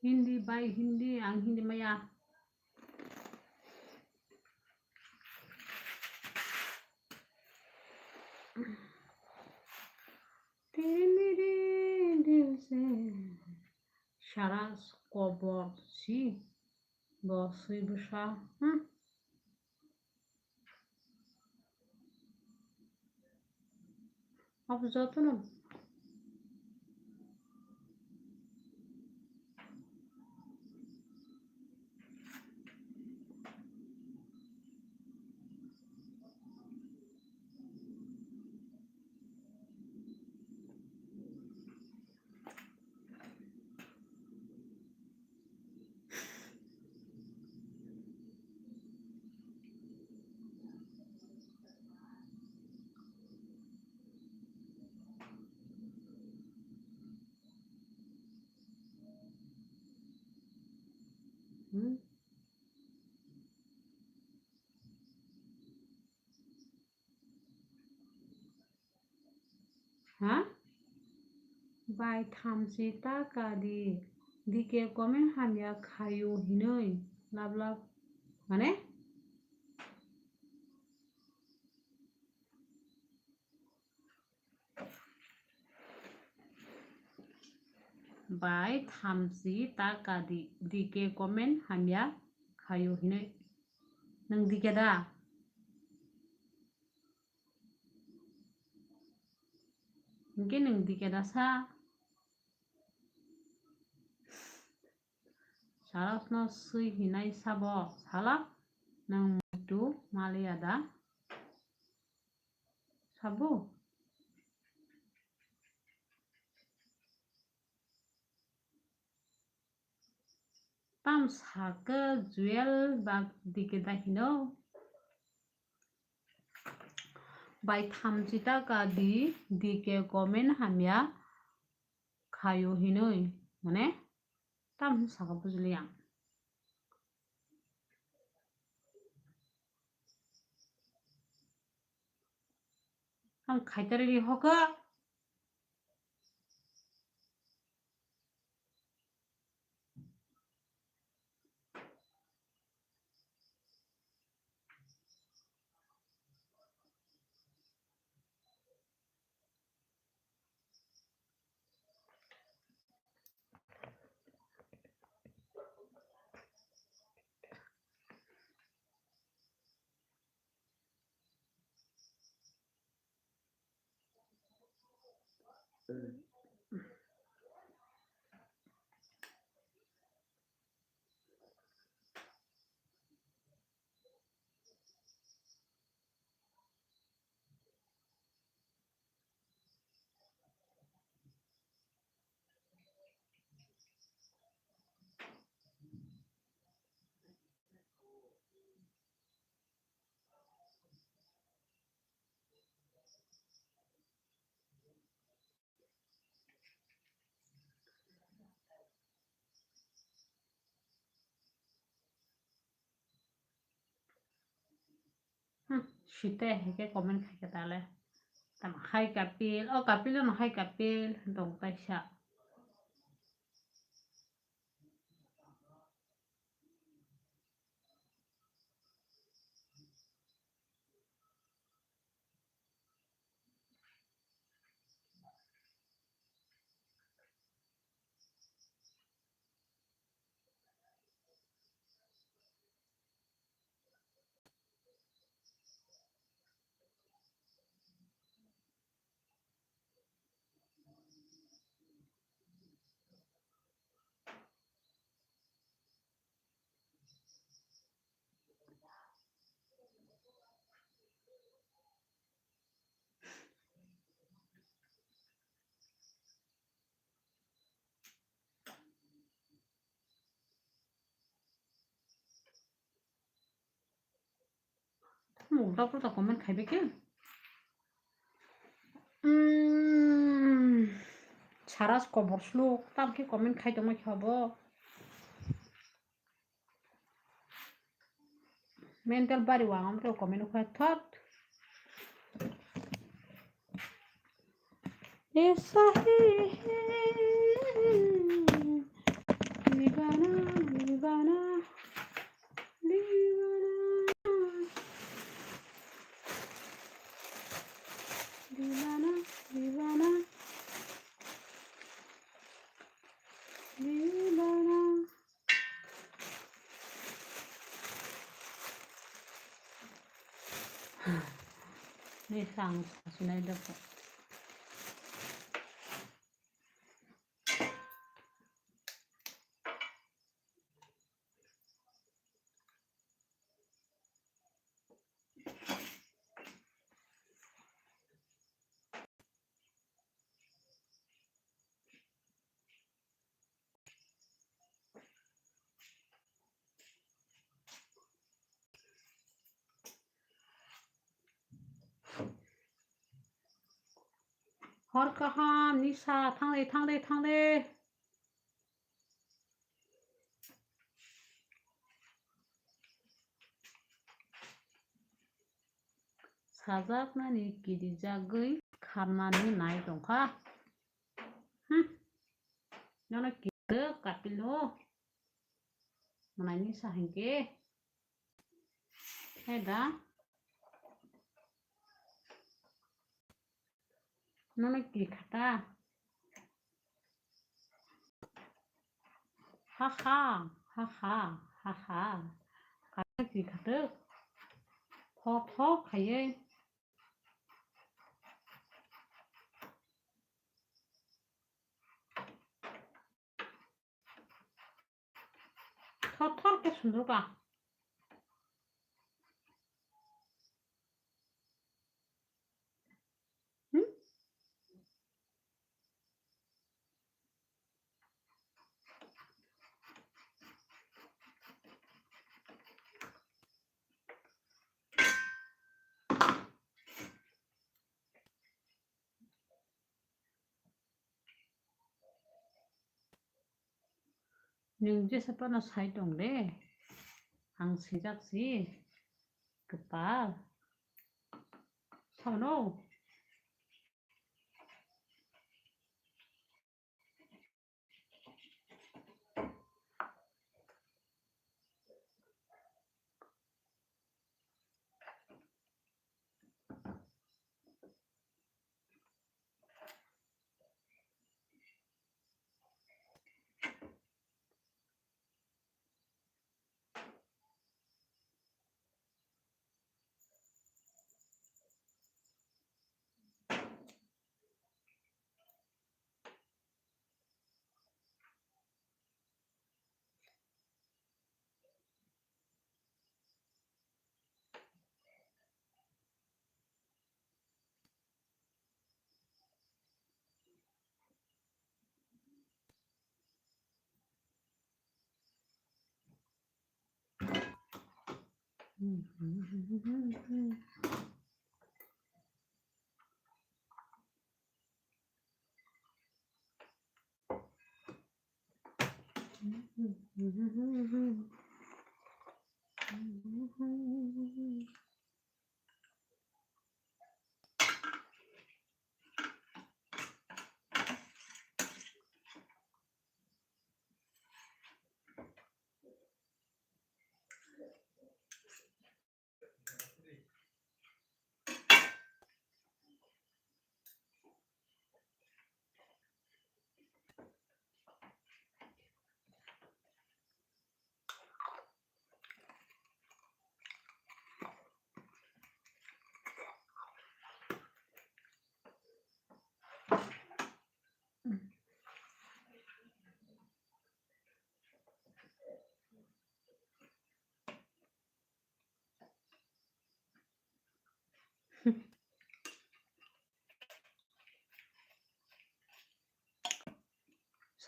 Hindi bai Hindi, ang Hindi maya. Miri miri dil se. Sara kobor si. Bo swi bwsa. Hmm. Abo jotono. Hmm? Ha? Bai thamchi ta ka di, D K comment hamya khaio hinwi lab lab, mane? Bai thamchi ta ka di, D K comment hamya khaio hinwi. Nwng D K da? Hinkhe nwng D K da sa? Sarasno swi hinai sabo sala nwng muitu maliya da? Sabo? Tam sakhe Jewel bak D K da hino. Bai thamchi ta ka di, D K comment hamya khaio hinwi. Mane? Tam sakha bujili ang. Ang khaitari ri hoka. Hmm, site hai khe comment khai khe tale. Tamo hai Kapil, o Kapil no hai Kapil, dong kaisa. Ulta pulta comment khai beke. Hmm. Saras kobor sluk, tam khe comment khai tongma khe abo. Mental bari wang am to comment khai thot. Ye sahi hai deewana, deewana, deewana, deewana, deewana, deewana. Tei ang sasinai dokha. Hor kaham ni sa thangdi, thangdi, thangdi. Sajaknani kirijagwi kharnani nai tongkha. Hmm. Nono kirijak kapilo. Mwnai ni sa hinkhe. Hai da. Nono ki khata? Ha ha, ha ha, ha ha. Kata ki khata? Tho tho khaiye. Thor thor khe sundrukha. Hmm? Nwng jesa phano sai tong de, ang sijak si kwtal. Sabano.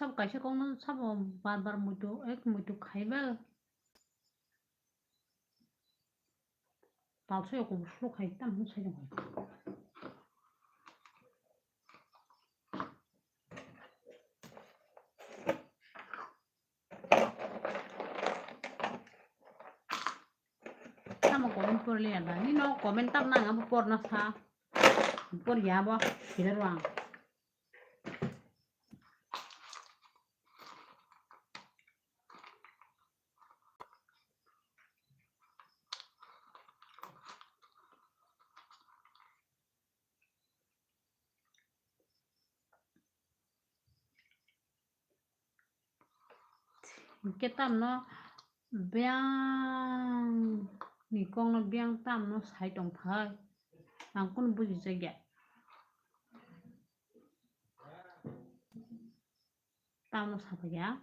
Sabo kaisa kokno sabo bar bar muitu, ek muitu khaiba. Talsoi kok slo khai tam hwn sai jang. Tamo comment porli ada. Nino comment tam nang abo porna sa. Por ya bo. Kida ruang. Hwnkhe tamno biyang ni kokno biyang tamno sai tongthai. Ang kunu buji jakya. Tamno sapaiya,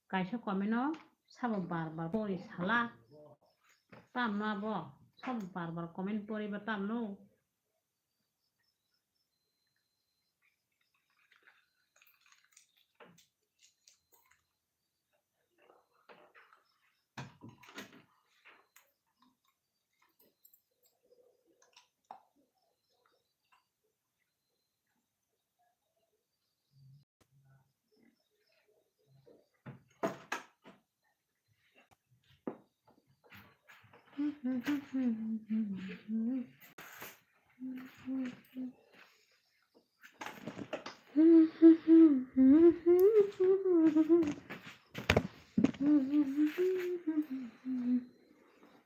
kaisa comment no sabo bar bar pori sala. Tamno abo sabo bar bar comment poriba tamno.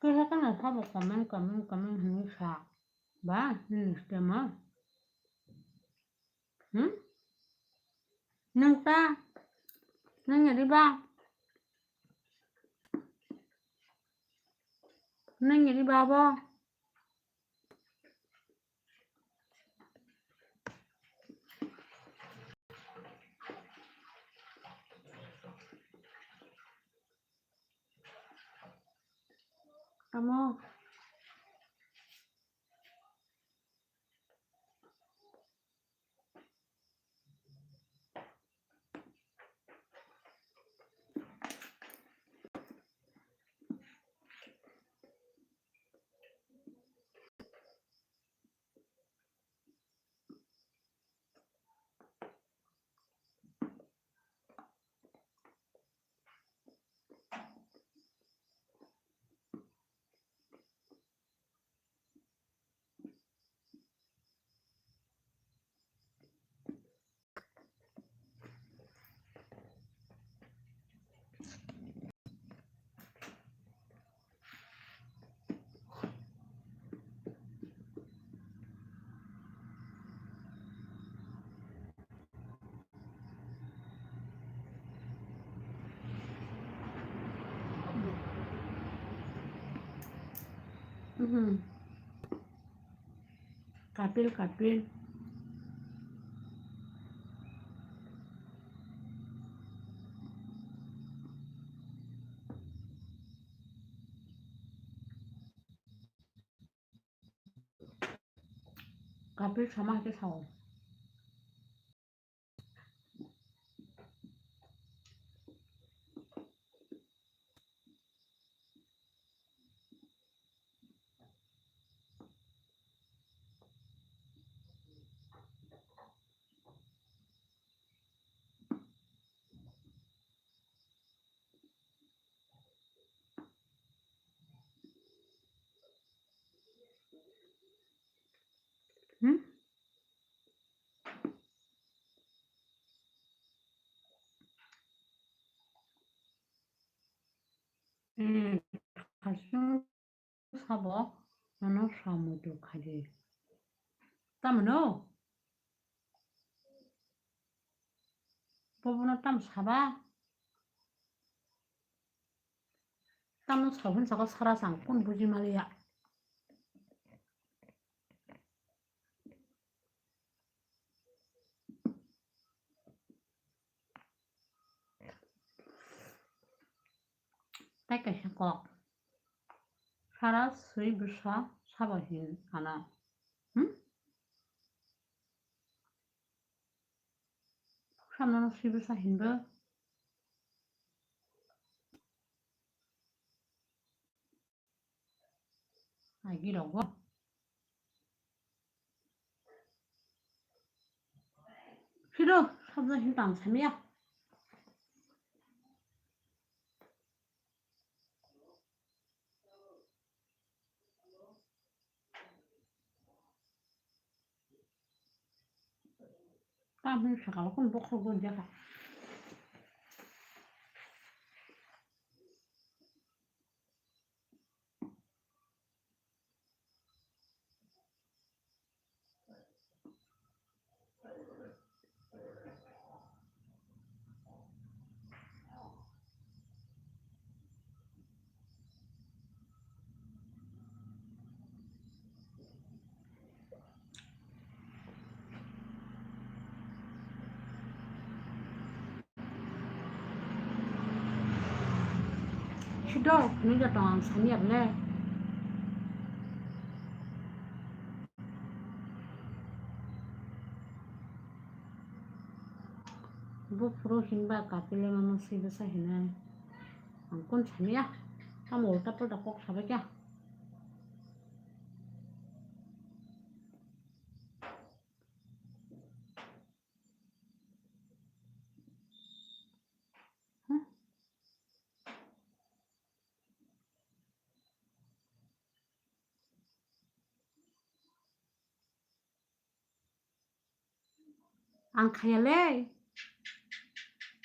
Kisa kana sabo comment, comment, comment hinwi sa ba nini sistema. Hmm? Nwng ta? Nwng ni riba? Nwng ni riba bo? Tamo? Mhm. Kapil, kapil. Kapil sama hai khe sao. Hmm? Hmm, khasung sabo nono samui tong khaidi. Tamano? Bobono tam saba? Tamno sabo hinwi saka sara chang, kun buji maliya. Tai kaisa kok. Sara swi bwsa sabo hin sana. Hmm? Samno no swi bwsa hinbo. Agi rogo. Siro, sabja hin tam samya. Tamni sakalo kun bokhok gun jaka. Dol khwnwi da tong ang sani ya bole. Buphuru hinba kapile mama swi bwsa hinai. Ang kun sani ya. Tamo ulta pulta kok sabai kya. Ang khaya le.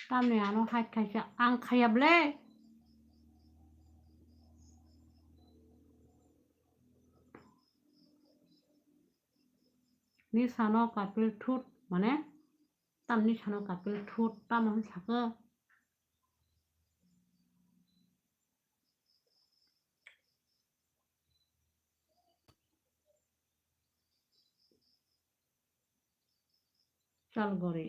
Tamni ano hai khaisa ang khaya ble. Ni sano kapil thut mane tamni sano kapil thut tamo hin saka. Chal gori.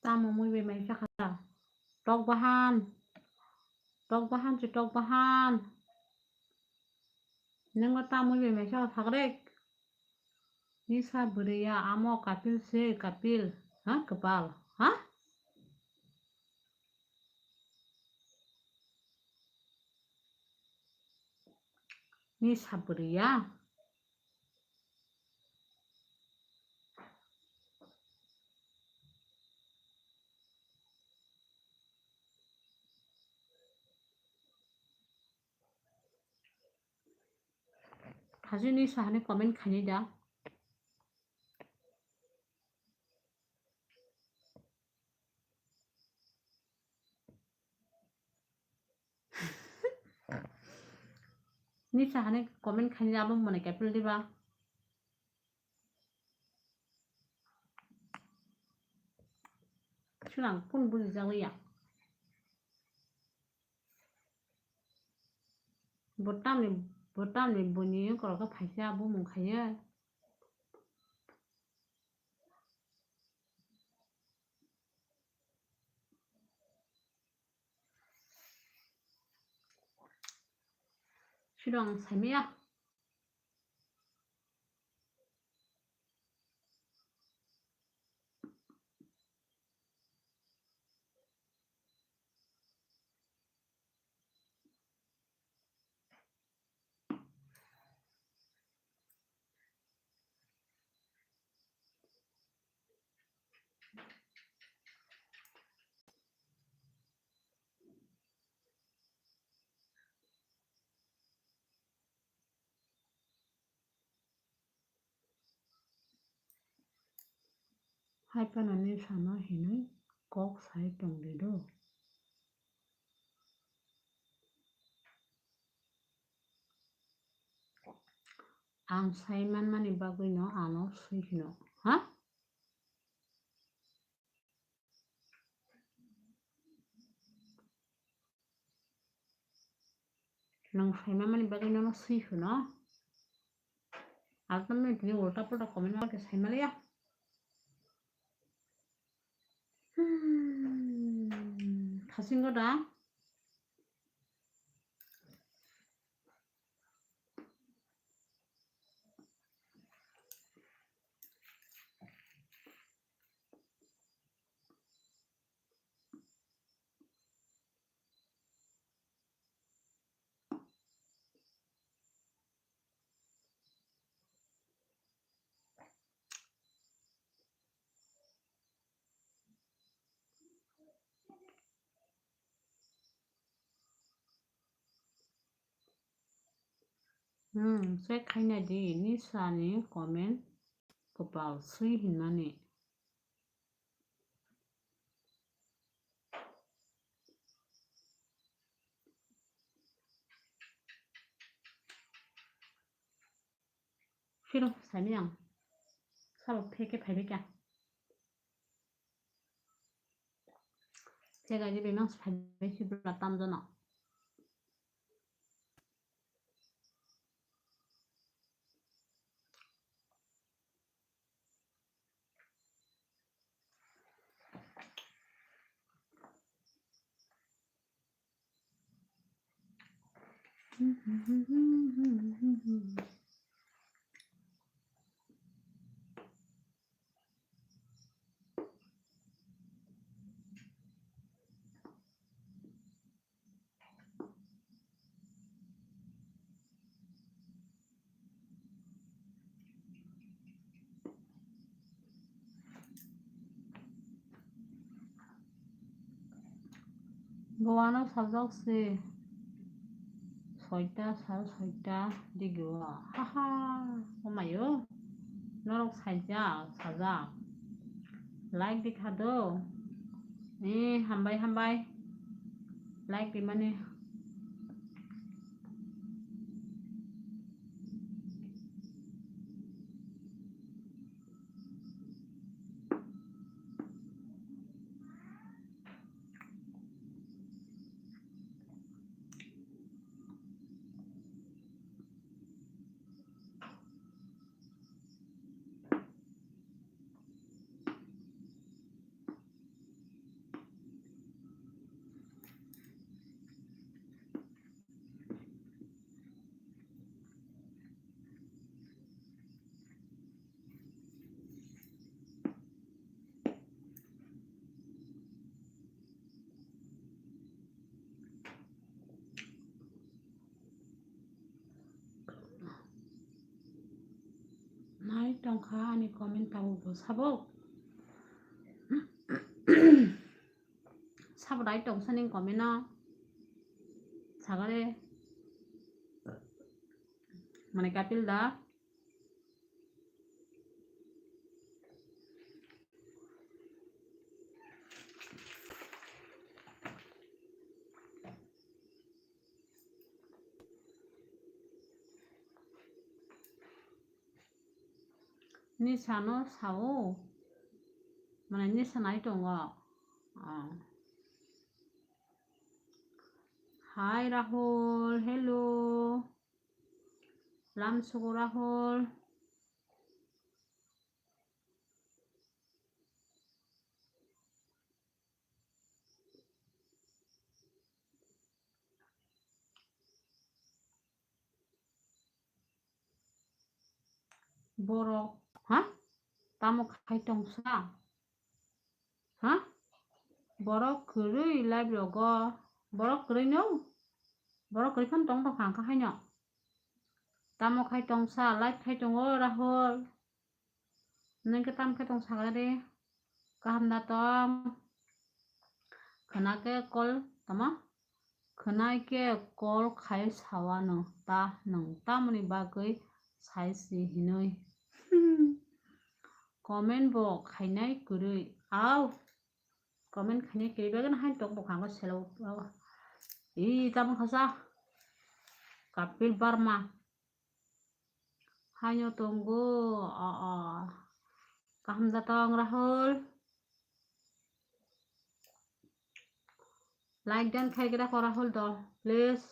Tamo mui bai mai sakha. Tok bahan. Tok bahan se tok bahan. Nengba tamo mui bai mai sakha sakrek. Nisa bwrwi ya amo kapil se kapil. Ha, kwpal. Ha? Ni sabri ya. Thajini sahani comment khaini da. Ni sahani comment khaini abo mone kapil diba. Chwlang kun buji jagwi ya. Botamni, botamni boni koroka phaisa bumung khaiya. Sirong saimaya. Hai phano ni sano hinwi kok sai tongdi do. Ang sai manmani bagwino ano swi hino. Ha? Nwng saima mani bagwi nono swi hwno. Altamente ulta pulta comment ma khe saima liya. Hmm, thasingo da. Hmm, check khaina di, Nisani comment kwpal swi hinmani. Phiro saimiyang. Sabo pheke phaibai kha. Phega di bemang phaibai si bla tamjano. Bo ano sajak se soita, sal soita digi o. Haha, omayo. Norok saijak, sajak. Like di kha do. Eh, hambai, hambai. Like di mani. Nai tongkha ani comment tabuk bo sabo. Sabo dai tongsa ning comment no. Sagare. Mane Kapil da. Nisa no sao. Mane nisa nai tongo. Ah. Hi Rahul, hello. Lam sugo Rahul. Borok, ha? Tamo khai tongsa? Ha? Borok kwrwi live rogo. Borok kwrwi no? Borok kwrwi phano tong tongkha ang kha haino. Tamo khai tongsa, live khai tongo Rahul. Nwng khe tam khe tong sagra de. Kaham da tong. Khwna khe call tamo? Khwnai khe call khai sawano ta nwng tamoni bagwi sai si hinwi. Comment bo khainai kwrwi. Au. Comment khainai kwrwi bagwi no hai tok bwkhango selo. Ih, tamo khasa. Kapil Barma. Haino tongo, o, o. Kaham da tong, Rahul? Like dan khai kira ko, Rahul, do, please.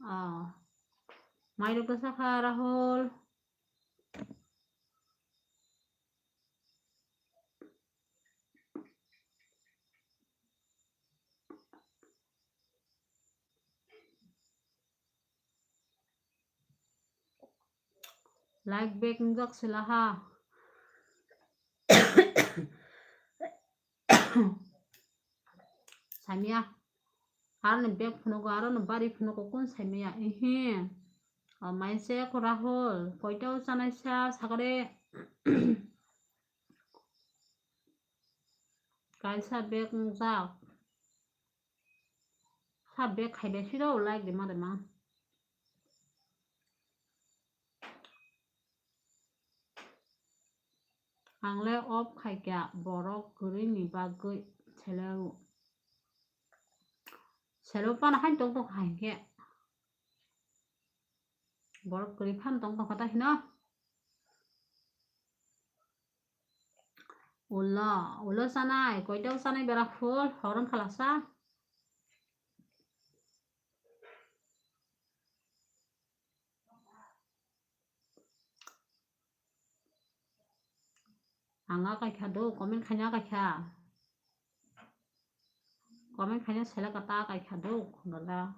O. Mairok da sakha, Rahul. Like back wngjak sila ha. Samya. Aroni bag phunugo, aroni bari phunugo, kun saimaya? Ihi. O, mai se ko Rahul, koita o chanai sa sagre. Kaisa bag wngjak. Tha bek khai bai siro like de ma de ma. Ang le off khai kya borok kwrwi ni bagwi selo. Selo pana hai tong tong hai khe. Borok kwrwi phan tong tong kha ta hino. Ulo, ulo sanai, koito sanai bera phul, horong khalasa. Ang a kaikha do, comment khaina kaikha. Comment khaina selek kata kaikha do, khonala.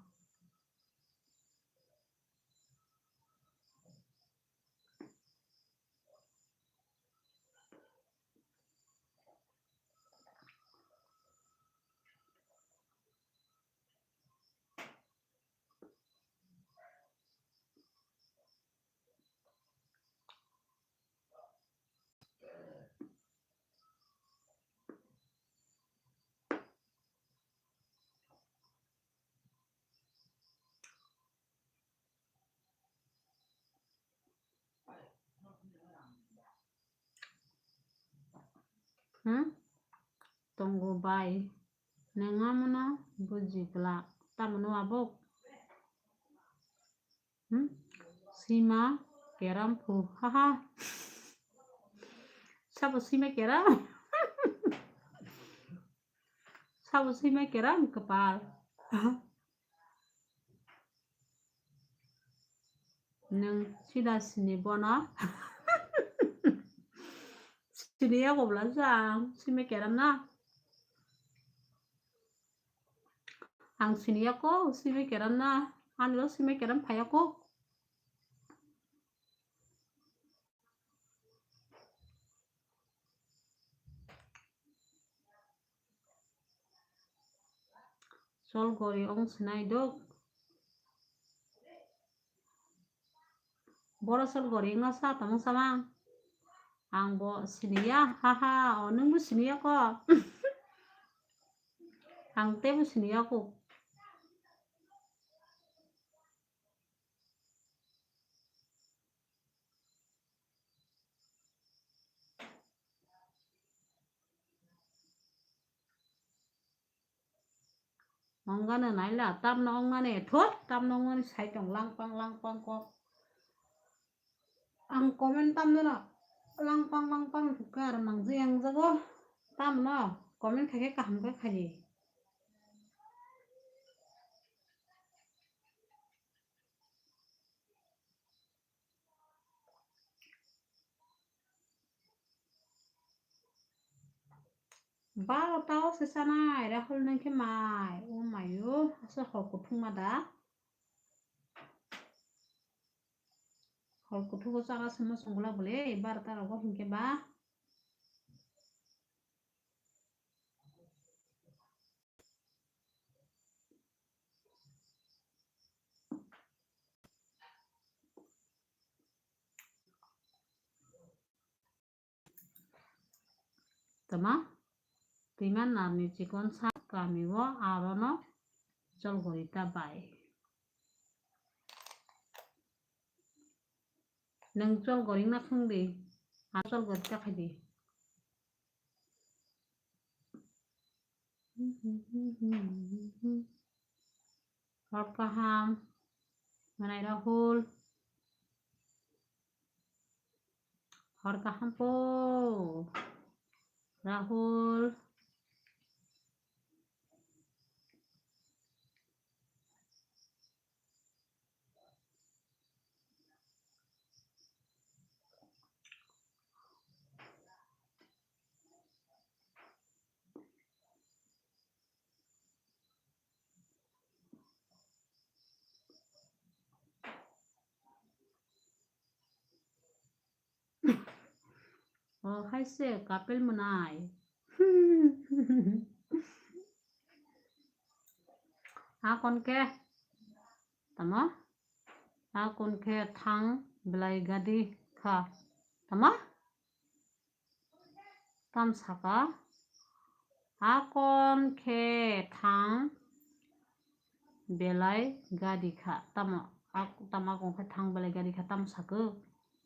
Hmm? Tongo bai. Neng amono buji glak. Tamoni abok. Hmm? Sima keram phu. Haha. Sabo sima keram? Sabo sima keram kepal. Nung sida sini bono. Sini ya kobla sa sima keram na. Ang sini ya ko sima keram na. Ani lo sima keram phaya ko. Sol gori ong sinai dok. Boro sol gori wngna sa tongmung samang. Ang bo siniya, haha, o nungbo siniya ko. Ang teibo siniya ko. Ongano naila, tamno ongmani, thut, tamno ongmani sai tong langpang langpang kok. Ang comment tamno no langpang langpang thukar mangji ang jago. Tamno comment khaikhe kaham khe khaidi. Baro tao se sanai, Rahul nang khe mai, o mayo, asa hor kuthung ma da. Hor kuthung o chara sema songla bole, baro ta rogo hinkhe ba. Tama, twima narni chikon sa kami o arono chol gori ta bai. Nung chol gori na khung di, a chol gori ta khai di. Hor kaham, manai Rahul. Hor kaham po, Rahul. O hai se couple mwnai. Akon khe tamo? Akon khe thang belai gadi kha. Tamo? Tam saka, akon khe thang belai gari kha. Tamo, ak-, tamo akung khe thang belai gari kha, tamo sakhe.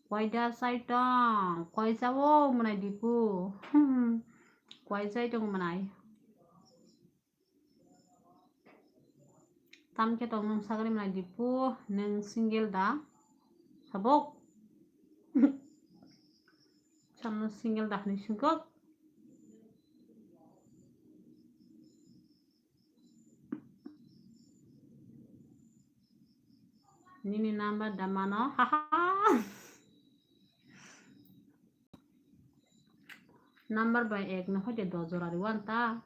Koida chai tong, koi chao mwnai dipu. Koi chai tong mwnai. Tam khe tong nwng sagri mwnai dipu, nwng single da? Sabok. Samno single da hwnwi swngkok. Nini number da mano? Haha. Number bai ek no hoite do jora riwan ta.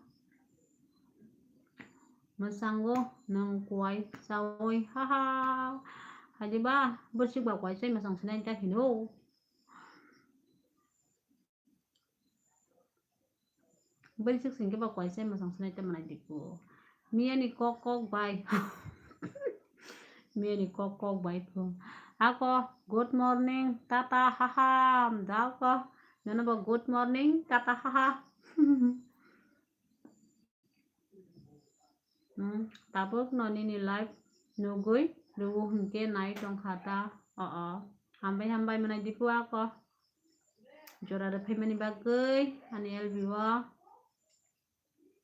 Mwchango nwng kuai chaui, haha. Haidiba, bwswk ba kuai chai mwchang sinai ta hino. Bwswk singke ba kuai chai mwchang sinai ta mwnai diku. Miyani kok kok bai. Miyani kok kok bai phu. Ako, good morning, tata, haha. Dako, nono bo good morning, tata, haha. Hmm, tabuk no nini live nugui rwo hwnkhe nai tongkha ta. O, o. Hambai hambai mwnai dipu ako. Jora rwphaimani bagwi ani L B o.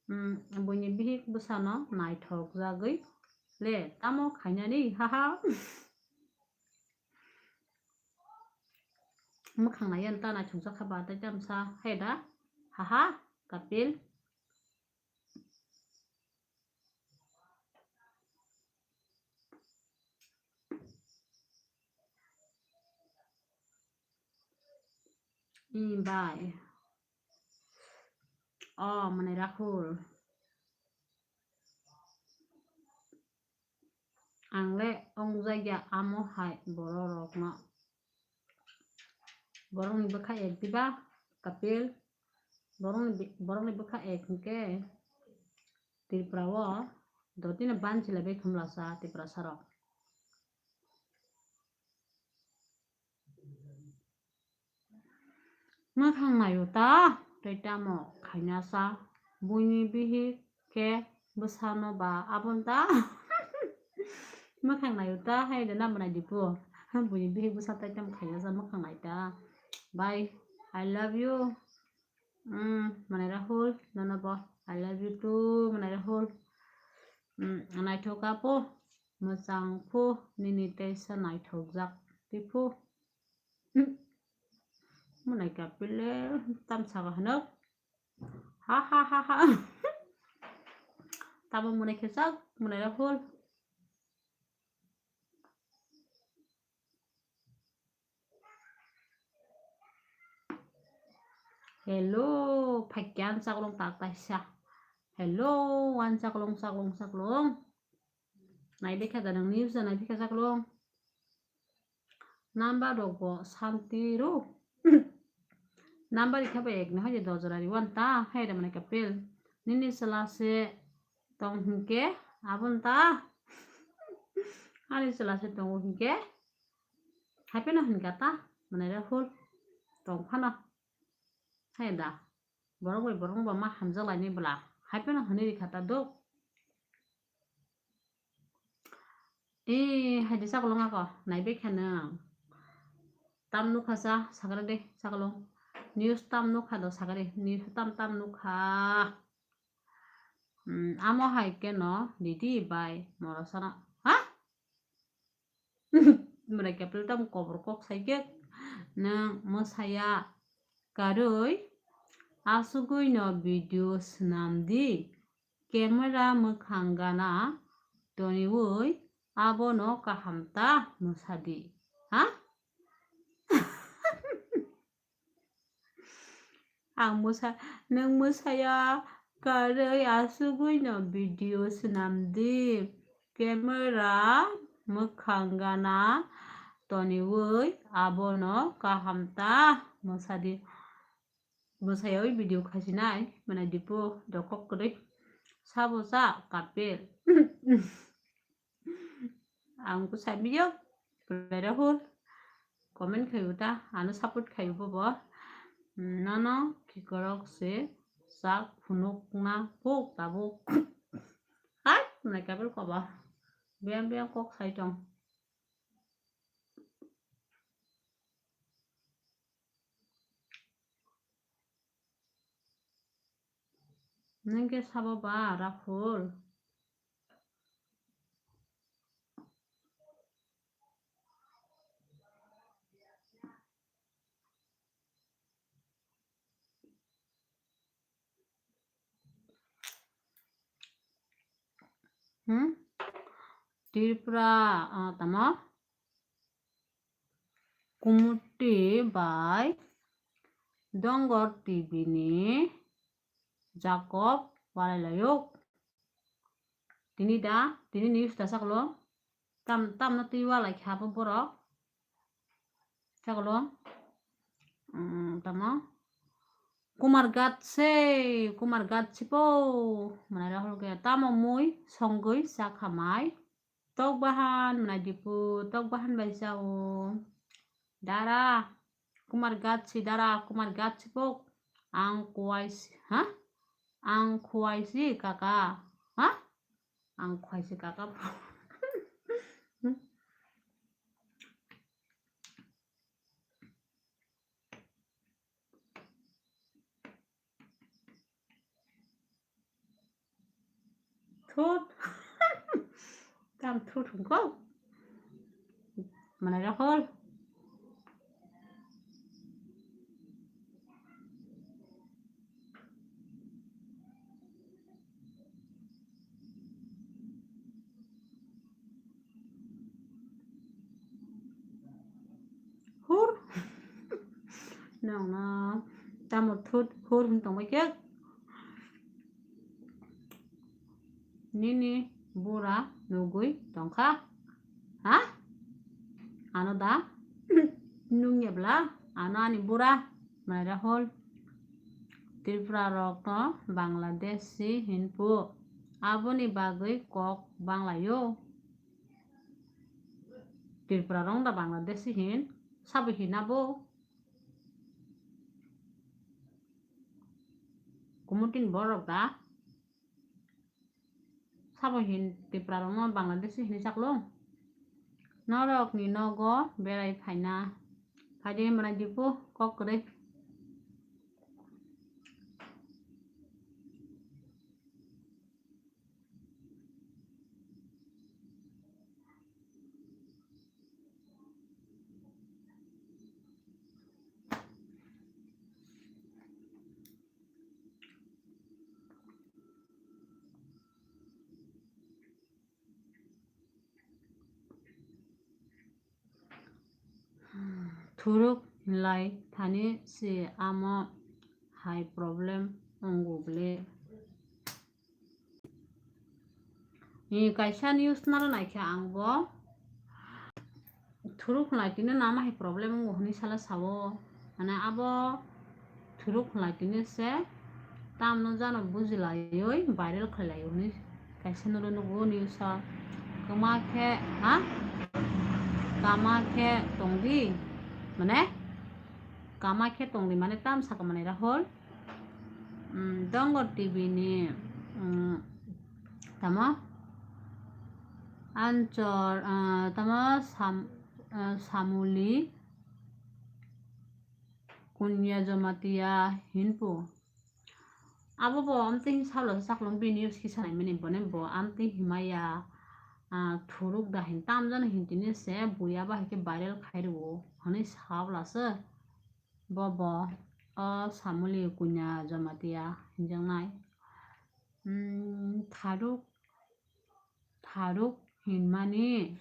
Hmm, buini bihik bwsano naithok jagwi le tamo khainani, haha. Mwkhang naiya ta naithokjak kha ba tei tamsa hai da, haha, Kapil. Ee, bai. O, mwnai Rahul. Ang le ongjakya amo hai borok rokno. Borokni bwkha ek diba, Kapil? Borokni bi-, borokni bwkha ek hwnkhe Tripura o dotino banchilai bai khumlasa Tiprasa rok. Mwkhang naio ta, tei tamo khainasa, buini bihik khe bwsano ba aboni ta. Mwkhang naio ta, hai rwna mwnai dipu. Buini bihik bwsa tei tamo khainasa mwkhang nai ta. Bye, I love you. Mm, mwnai Rahul, nono bo, I love you too, mwnai Rahul. Mm, naithok apo, mwchang phu, nini teisa naithokjak twi phu. Mwnai Kapil le tam saka hwnok. Ha, ha, ha, ha. Tamo mwnai khejak, mwnai Rahul. Hello, phaikya ang chaklong tak taisa. Hello, wan chaklong, chaklong, chaklong. Nai bikha da nang news da nai bikha chaklong. Number rok bo santi ro. Number ikha ba ek na hai do jora ri wan ta hai da mane Kapil. Nini sala se tong hingke abon ta. Ani sala se tong hingke. Haipeno hinka ta, mane Rahul tong phano. Hai da, borok bai borok ba ma hamjak laini bwla. Haipeno hwnwi rikha ta dok. E, hai di chakolong ako, nai bai kha nang. Tam nukha cha, sakra de chakolong. News tam nukha do sakra, news tam tam nukha. Hmm, amo hai keno didi bai morosano. Ha? Mwnai Kapil tamo kobor kok sai khe nwng mwsaya karwi asugwi no video swnam di, camera mwkhang gana toniwi abono kaham ta mwsa di, ha? Ang mwsa, nwng mwsaya karwi asugwi no video swnam di, camera mwkhang gana toniwi abono kaham ta mwsa di. Mwsayoi video khasinai mwnai dipu dokok kwrwi sabo cha Kapil. Ang ko sai video, Rahul, comment khayo ta, ano support khayo bo bo. Nono kikorok se sak phunuk na puk tabuk. Hai, nai Kapil kobo. Biyang biyang kok sai tong. Nwng khe sabo ba, Rakhul? Hmm? Tripura, ah, tamo? Kumuti bai Dongor T V ni Jacob walai layok. Tini da, tini news da saklo. Tam, tamno twi walai kha bo borok. Saklo. Mm, tamo? Kumar Gatse, Kumar Gatse po. Manai Rahul khe tamo mui songwi cha kha mai. Tok bahan manai dipu, tok bahan bai cha o. Dara, Kumar Gatsi, Dara, Kumar Gatsi pok. Ang kuaisi, ha? Ang kuaisi kaka, ha? Ang kuaisi kaka pok. Thut. Tam thut hwnkho. Manai Rahul. Hur. Nongno tamo thut hur hwn tongbai khe. Nini bura nugwi tongkha. Ha? Ano da? Nungya bla? Ano ani bura? Manai Rahul. Tripura rokno Bangladeshi hinpu. Aboni bagwi kok banglaio. Tripura rok da Bangladeshi hin? Sabo hin abo? Kumutin borok da? Sabo hin Tripura rokno Bangladeshi hinwi chaklong? Norokni nogo berai phaina. Phaidi manai dipu kok kwrwi. Thuruk hinlai thani se amo hai problem wngo ble. Ni kaisa news naro naikhe ang bo thuruk hinlai tini nama hai problem wngo hwnwi sala sao. Mane abo thuruk hinlai tini se tamno jano bujilaioi viral khlailaio hwnwi kaisa nolo nugo news o. Kama khe, ha? Kama khe tongdi, mane kama khe tongdi mane tam saka mane Rahul. Mm, Dongor T V ni, mm, tamo? Anchor, ah, tamo Sam-, ah, Samuli Kunya Jamatia hinpu. Abo bo amtwi hin salo saklong bini use kisa naimani bone bo amtwi himaya, ah, thuruk da hin tamjani hin tini se buya ba hai khe viral khai rwo hwnwi sabla se. Bo bo o Samuli Kunya Jamatia hinjaknai. Hmm, tharuk, tharuk hinmani,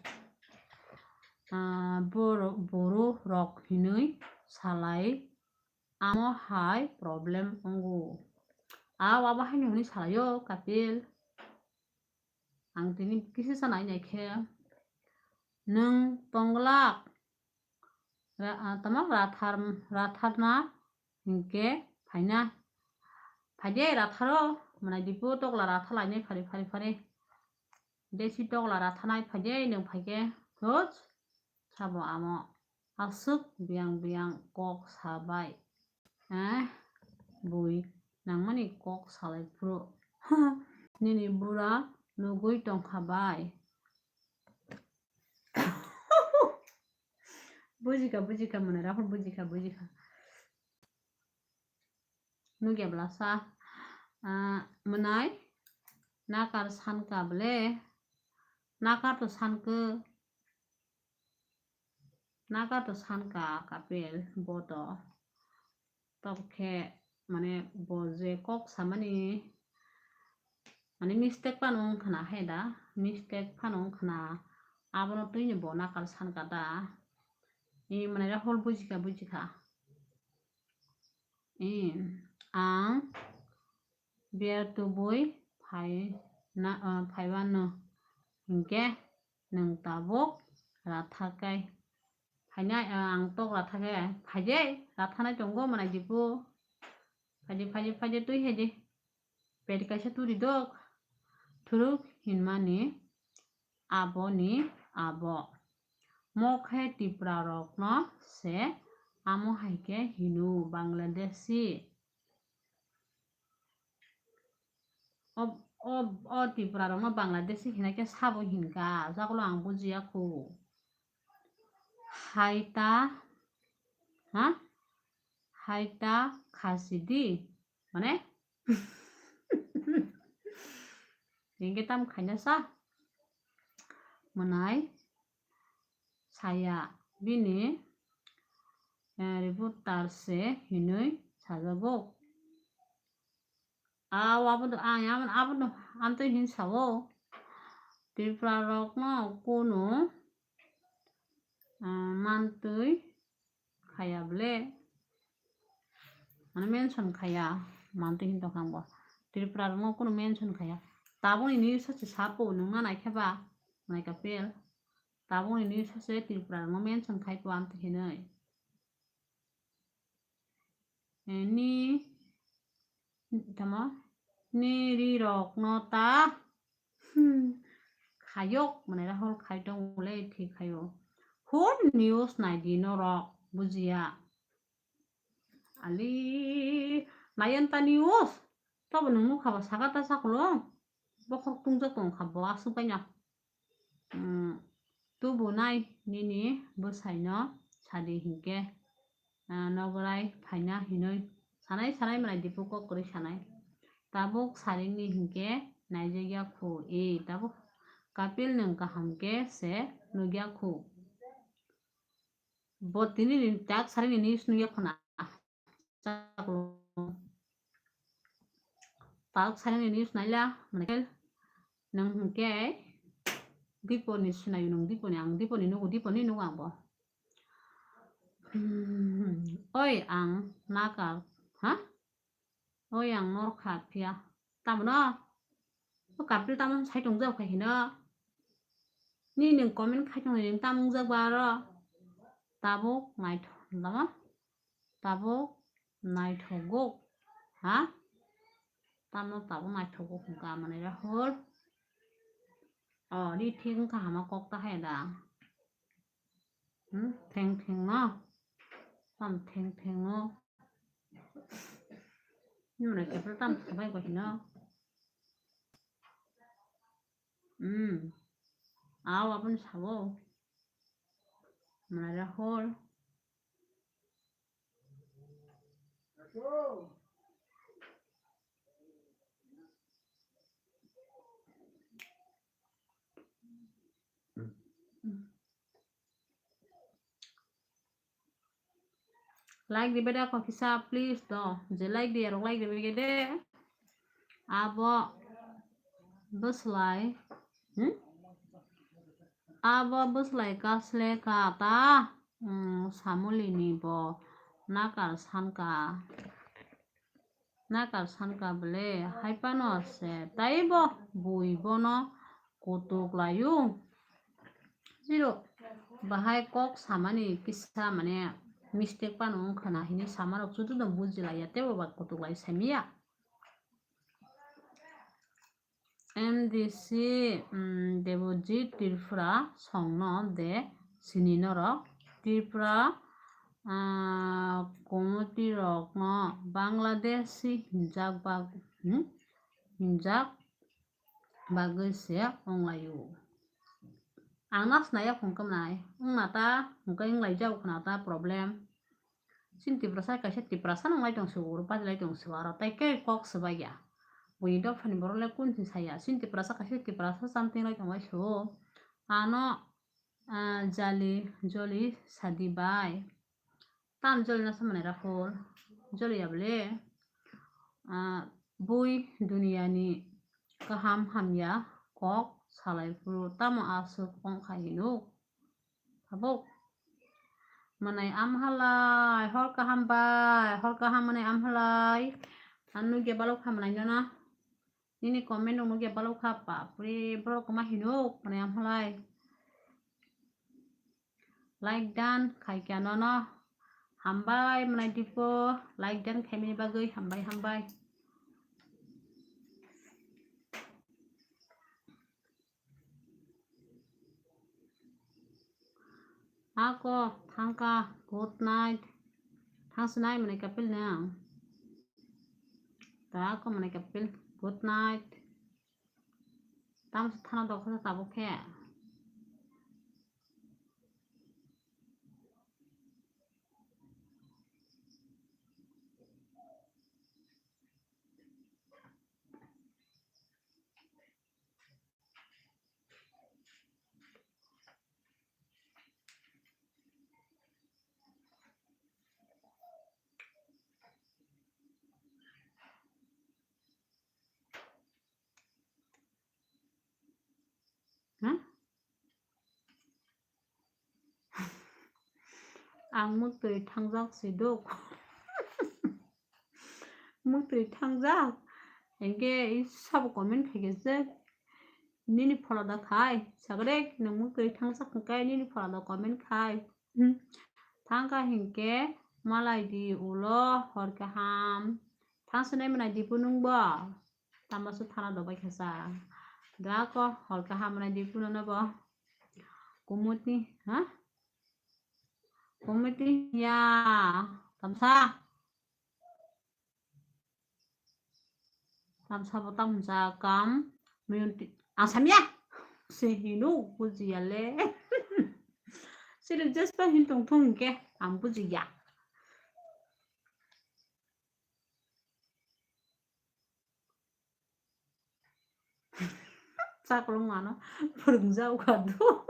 ah, boro-, boro rok hinwi salai amo hai problem wngo. Ao abo haino hwnwi salaio Kapil. Ang tini kisa sa nai nai khe nwng tongglak. Ra-, ah, tamo rathar, ratharna hinkhe phaina. Phaide ratharo, manai dipu tokla rathalainai phari phari phari. Desi tokla rathanai phaide nwng phaikhe, thus, sabo amo. Aswk biyang biyang kok sabai. Eh, bui, nangmani kok salai phuru. Nini bura nugui tongkha bai. Bujikha, bujikha, mwnai Rahul, bujikha, bujikha. Nugya bwlasa, ah, mwnai nakar sankha bwle, nakar to sankha, nakar to sankha Kapil bo to. Tobokhe mane bo je kok samani mane mistake phano wngkha na hai da, mistake phano wngkha na, abono twini bo nakar sankha da. I mane Rahul bujikha, bujikha. I ang biar tubui phai na, ah, phai wano hinkhe nwng tabuk rathakai. Phainai, ah, ang tok rathakai. Phaidi, rathanai tongo mwnai Dipu. Phaidi, phaidi, phaidi, twi haidi. Pedi kaisa turi dok. Thuruk hinmani aboni abo. Mokhe Tipra rokno se amo hai khe hino Bangladeshi. O, o, o Tripura rokno Bangladeshi hinai khe sabo hinka, jagulo ang bujiya khu. Haita, ha? Haita khasi di, mane? Hinkhe tam khaina sa? Mwnai saya bini, eh, reporter se hinwi sajago. Aw, abono, ang, abono, abono, amtwi hin sao. Tripura rokno kunu, ah, mantwi khaya bwle. Mane mention khaya, mantwi hin tongkha ang bo. Tripura rokno kunu mention khaya. Tabukni news sachi sapo, nwng na naikhe ba, naikha pel. Tabukni news sachi Tripura rokno mention khaipo amtwi hinwi. Eh, ni, tamo, ni ri rokno ta, hmm, khayok, mane Rahul khai tong le thik khayo. Hor news nai di norok, bujiya. Ali, nayan ta news, tobo nung nukha ba saka ta saklo, bokhorok tungjak tong kha bo aswk bai no. Mm, tubunai nini bwsaino sadi hinkhe, ah, nogorai phaina hinwi sanai sanai mwnai Dipu kok kwrwi sanai. Tabuk saringni hinkhe naijakya khu, e, tabuk Kapil nwng kaham khe se nukya khu. Bo tini ni tak saringni news nukya khuna. Talk saini news naila, mane nwng hwnkhe Diponi sinayo, nwng Diponi, ang Diponi nugo, Diponi nugo ang bo. Hmm, oi ang nakar, ha? Oi ang nor kha phiya. Tamo no? O Kapil tamo sai tong jak khai hino. Ni nwng comment khai tong nwng tamo jak ba aro. Tabuk naithok lama. Tabuk naithogo, ha? Tamo tabuk naithogo hwnka mane Rahul. O, ri thik wngkha hama kok ta hai da. Hmm, theng theng no. Tam theng theng no. Ni mane kepel tam sabai ko hino. Hmm. Aw, aboni sabo. Mane Rahul. Like ribai da kok kisa, please do. Je like di, arok like ribai de. Abo bwslai, hmm? Abo bwslai kasle ka ta, hmm, samuli ni bo nakar sanka. Nakar sanka bwle, hai phano se taibo bui bono kutuk laio. Zero, bahai kok samani kisa mane mistake phano wngkha na hini samarok chudu no buji laiya, teibo ba kutuk lai samiya. M D C, um, Debojit Tripura songno de sini norok Tripura, ah, committee rokno Bangladeshi hinjak bag-, hmm? Hinjak bagwi se wnglaio. Ang na snaya phung khe nai. Wng na ta, hwnkhe wng lai jak khna ta problem. Chini Tiprasa kaisa Tiprasa nang lai tong se, uro pari lai tong se, aro tai khe kok swbai ya. Buini dophani borok le kun si saya. Chini Tiprasa kaisa Tiprasa something lai tong lai se o. Ano, ah, jali, joli sadi bai. Tam joli na samani rakhol. Joli ya bole. Ah, bui duniya ni kaham hamya kok salai phuru tamo aswk wng kha hinuk. Tabuk. Mwnai amhalai, hor kaham bai, hor kaham mwnai amhalai. Ang nugya balok kha mwnai no na. Nini comment rok nugya balok kha, bapre, borok ma hinuk mwnai amhalai. Like dan khai kya no no. Hambai mwnai dipo, like dan khaimani bagwi hambai, hambai. Ako, thangka, good night. Thangsinai mwnai kapil nang. Ta ako mwnai kapil, good night. Tamsa thana dokha tabuk khe. Ha? Ang mwktwi thangjak si duk. Mwktwi thangjak. Hingke i sabo comment khaikhe se. Nini phola da khai. Sagrek nwng mwktwi thangjak hingke nini phola da comment khai. Hmm. Thangkha hingke malai di ulo hor kaham. Thangsinai mwnai di phunung bo. Tamo se thana dobai kha sa. Da ko hor kaham mwnai di phunung no bo. Kumutni, ha? Kumutni ya. Tamsa. Tamsa bo tamsa kam. Miyun ti-, asam ya. Se hino bujiya le. Sini just pa hin tong thung ke. Ang bujiya. Chaklong ano phwrwng jao kha do.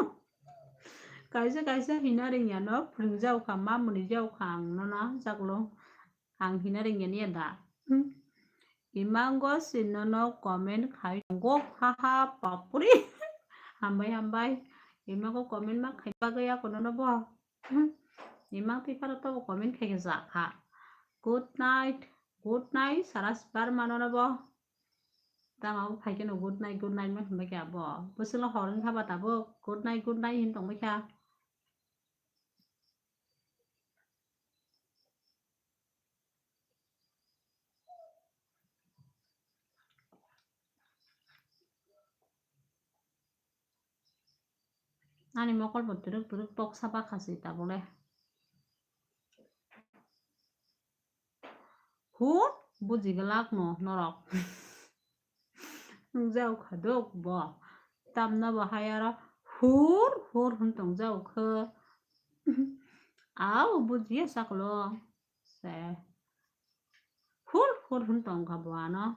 Kaisa kaisa hina ring ya no phwrwng jao kha, ma mwnwi jao kha ang no na chaklong. Ang hina ring ya ni da. Hmm. Imango si no no comment khai go ha ha papuri. Hambai hambai. Imango comment ma khai bagwi ako no no bo. Imang twi phano tobo comment khai khe ja kha. Good night, good night, sara sipar mano no bo. Tamo bo phai khe no good night, good night ma hinbai khe abo. Bwswk no hor wng kha ba tabuk, good night, good night hin tongbai kha. Ani mokol bo twrwk twrwk poksa bakha se tabuk le. Hur buji glak no norok. Nung jao kha dok bo. Tamno bo hai aro hur hur hwn tong jao kha. Au buji ya saklo. Se. Hur hur hwn tong kha bo ano.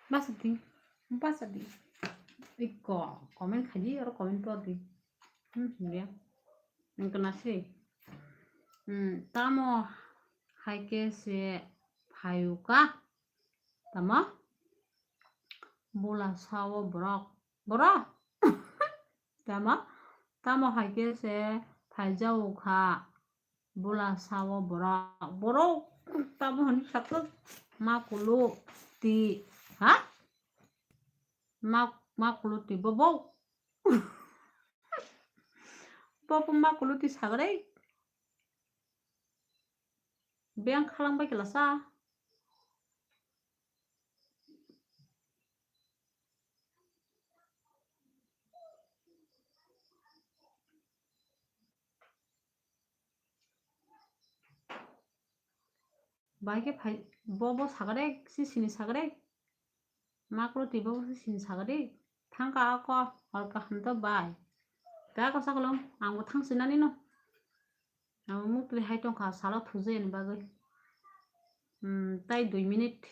Basa di, basa di. Iko, comment khaidi, oro comment to di. Hmm, ya. Nang kena sih. Hmm, tamo hai khe se phayuka. Tamo? Bula sao borok. Borok? Tamo? Tamo hai khe se phaijao kha. Bula sao borok. Borok tamo hwn sakhe ma kulu ti. Ha? Ma, ma kulu ti bobo. Bobo ma kulu ti sagre. Beng khalang bai kela sa. Bai khe phai, bo, bo sagrek, si sini sagrek. Makro twi bo si sini sagrek. Thangka ako, hor kaham to bai. Ta ko sakolom, ang bo thang sinani no. Ang mukri hai tongkha, salo thujui ni bagwi. Hmm, tai dui minute.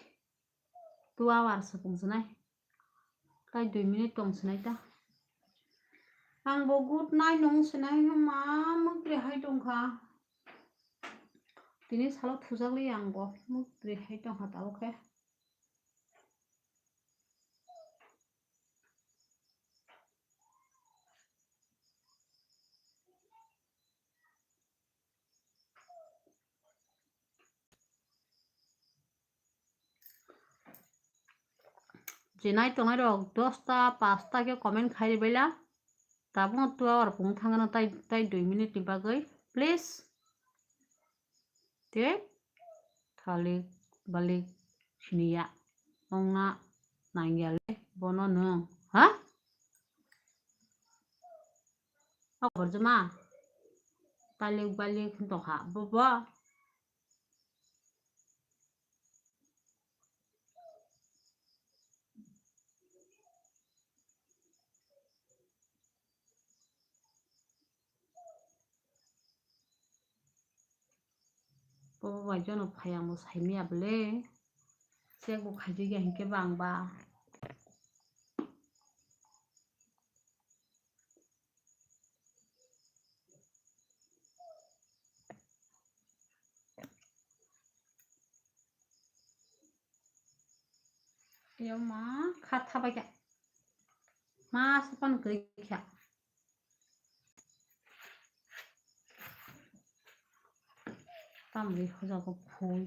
Two hours se pung sinai. Tai dui minute tong sinai ta. Ang bo good night nung sinai no ma mukri hai tongkha. Tini salo thujakli ang bo mukri hai tongkha tabuk khe. Je nai tongnai rok dosta pasta khe comment khai ri baila. Tabukno two hour pung thangano tai, tai dui minute ni bagwi. Please. Te thalik balik siniya. Ongna nangya le bono nwng. Ha? Aborjoma. Talik balik tongkha. Bobo. Bobo bai jono phai ang bo saimaya bole. Check bo khaijak ya hinkhe ba ang ba. Yo ma kha thabai kha. Ma sapan kwrwi kha. Tamni hojago phul.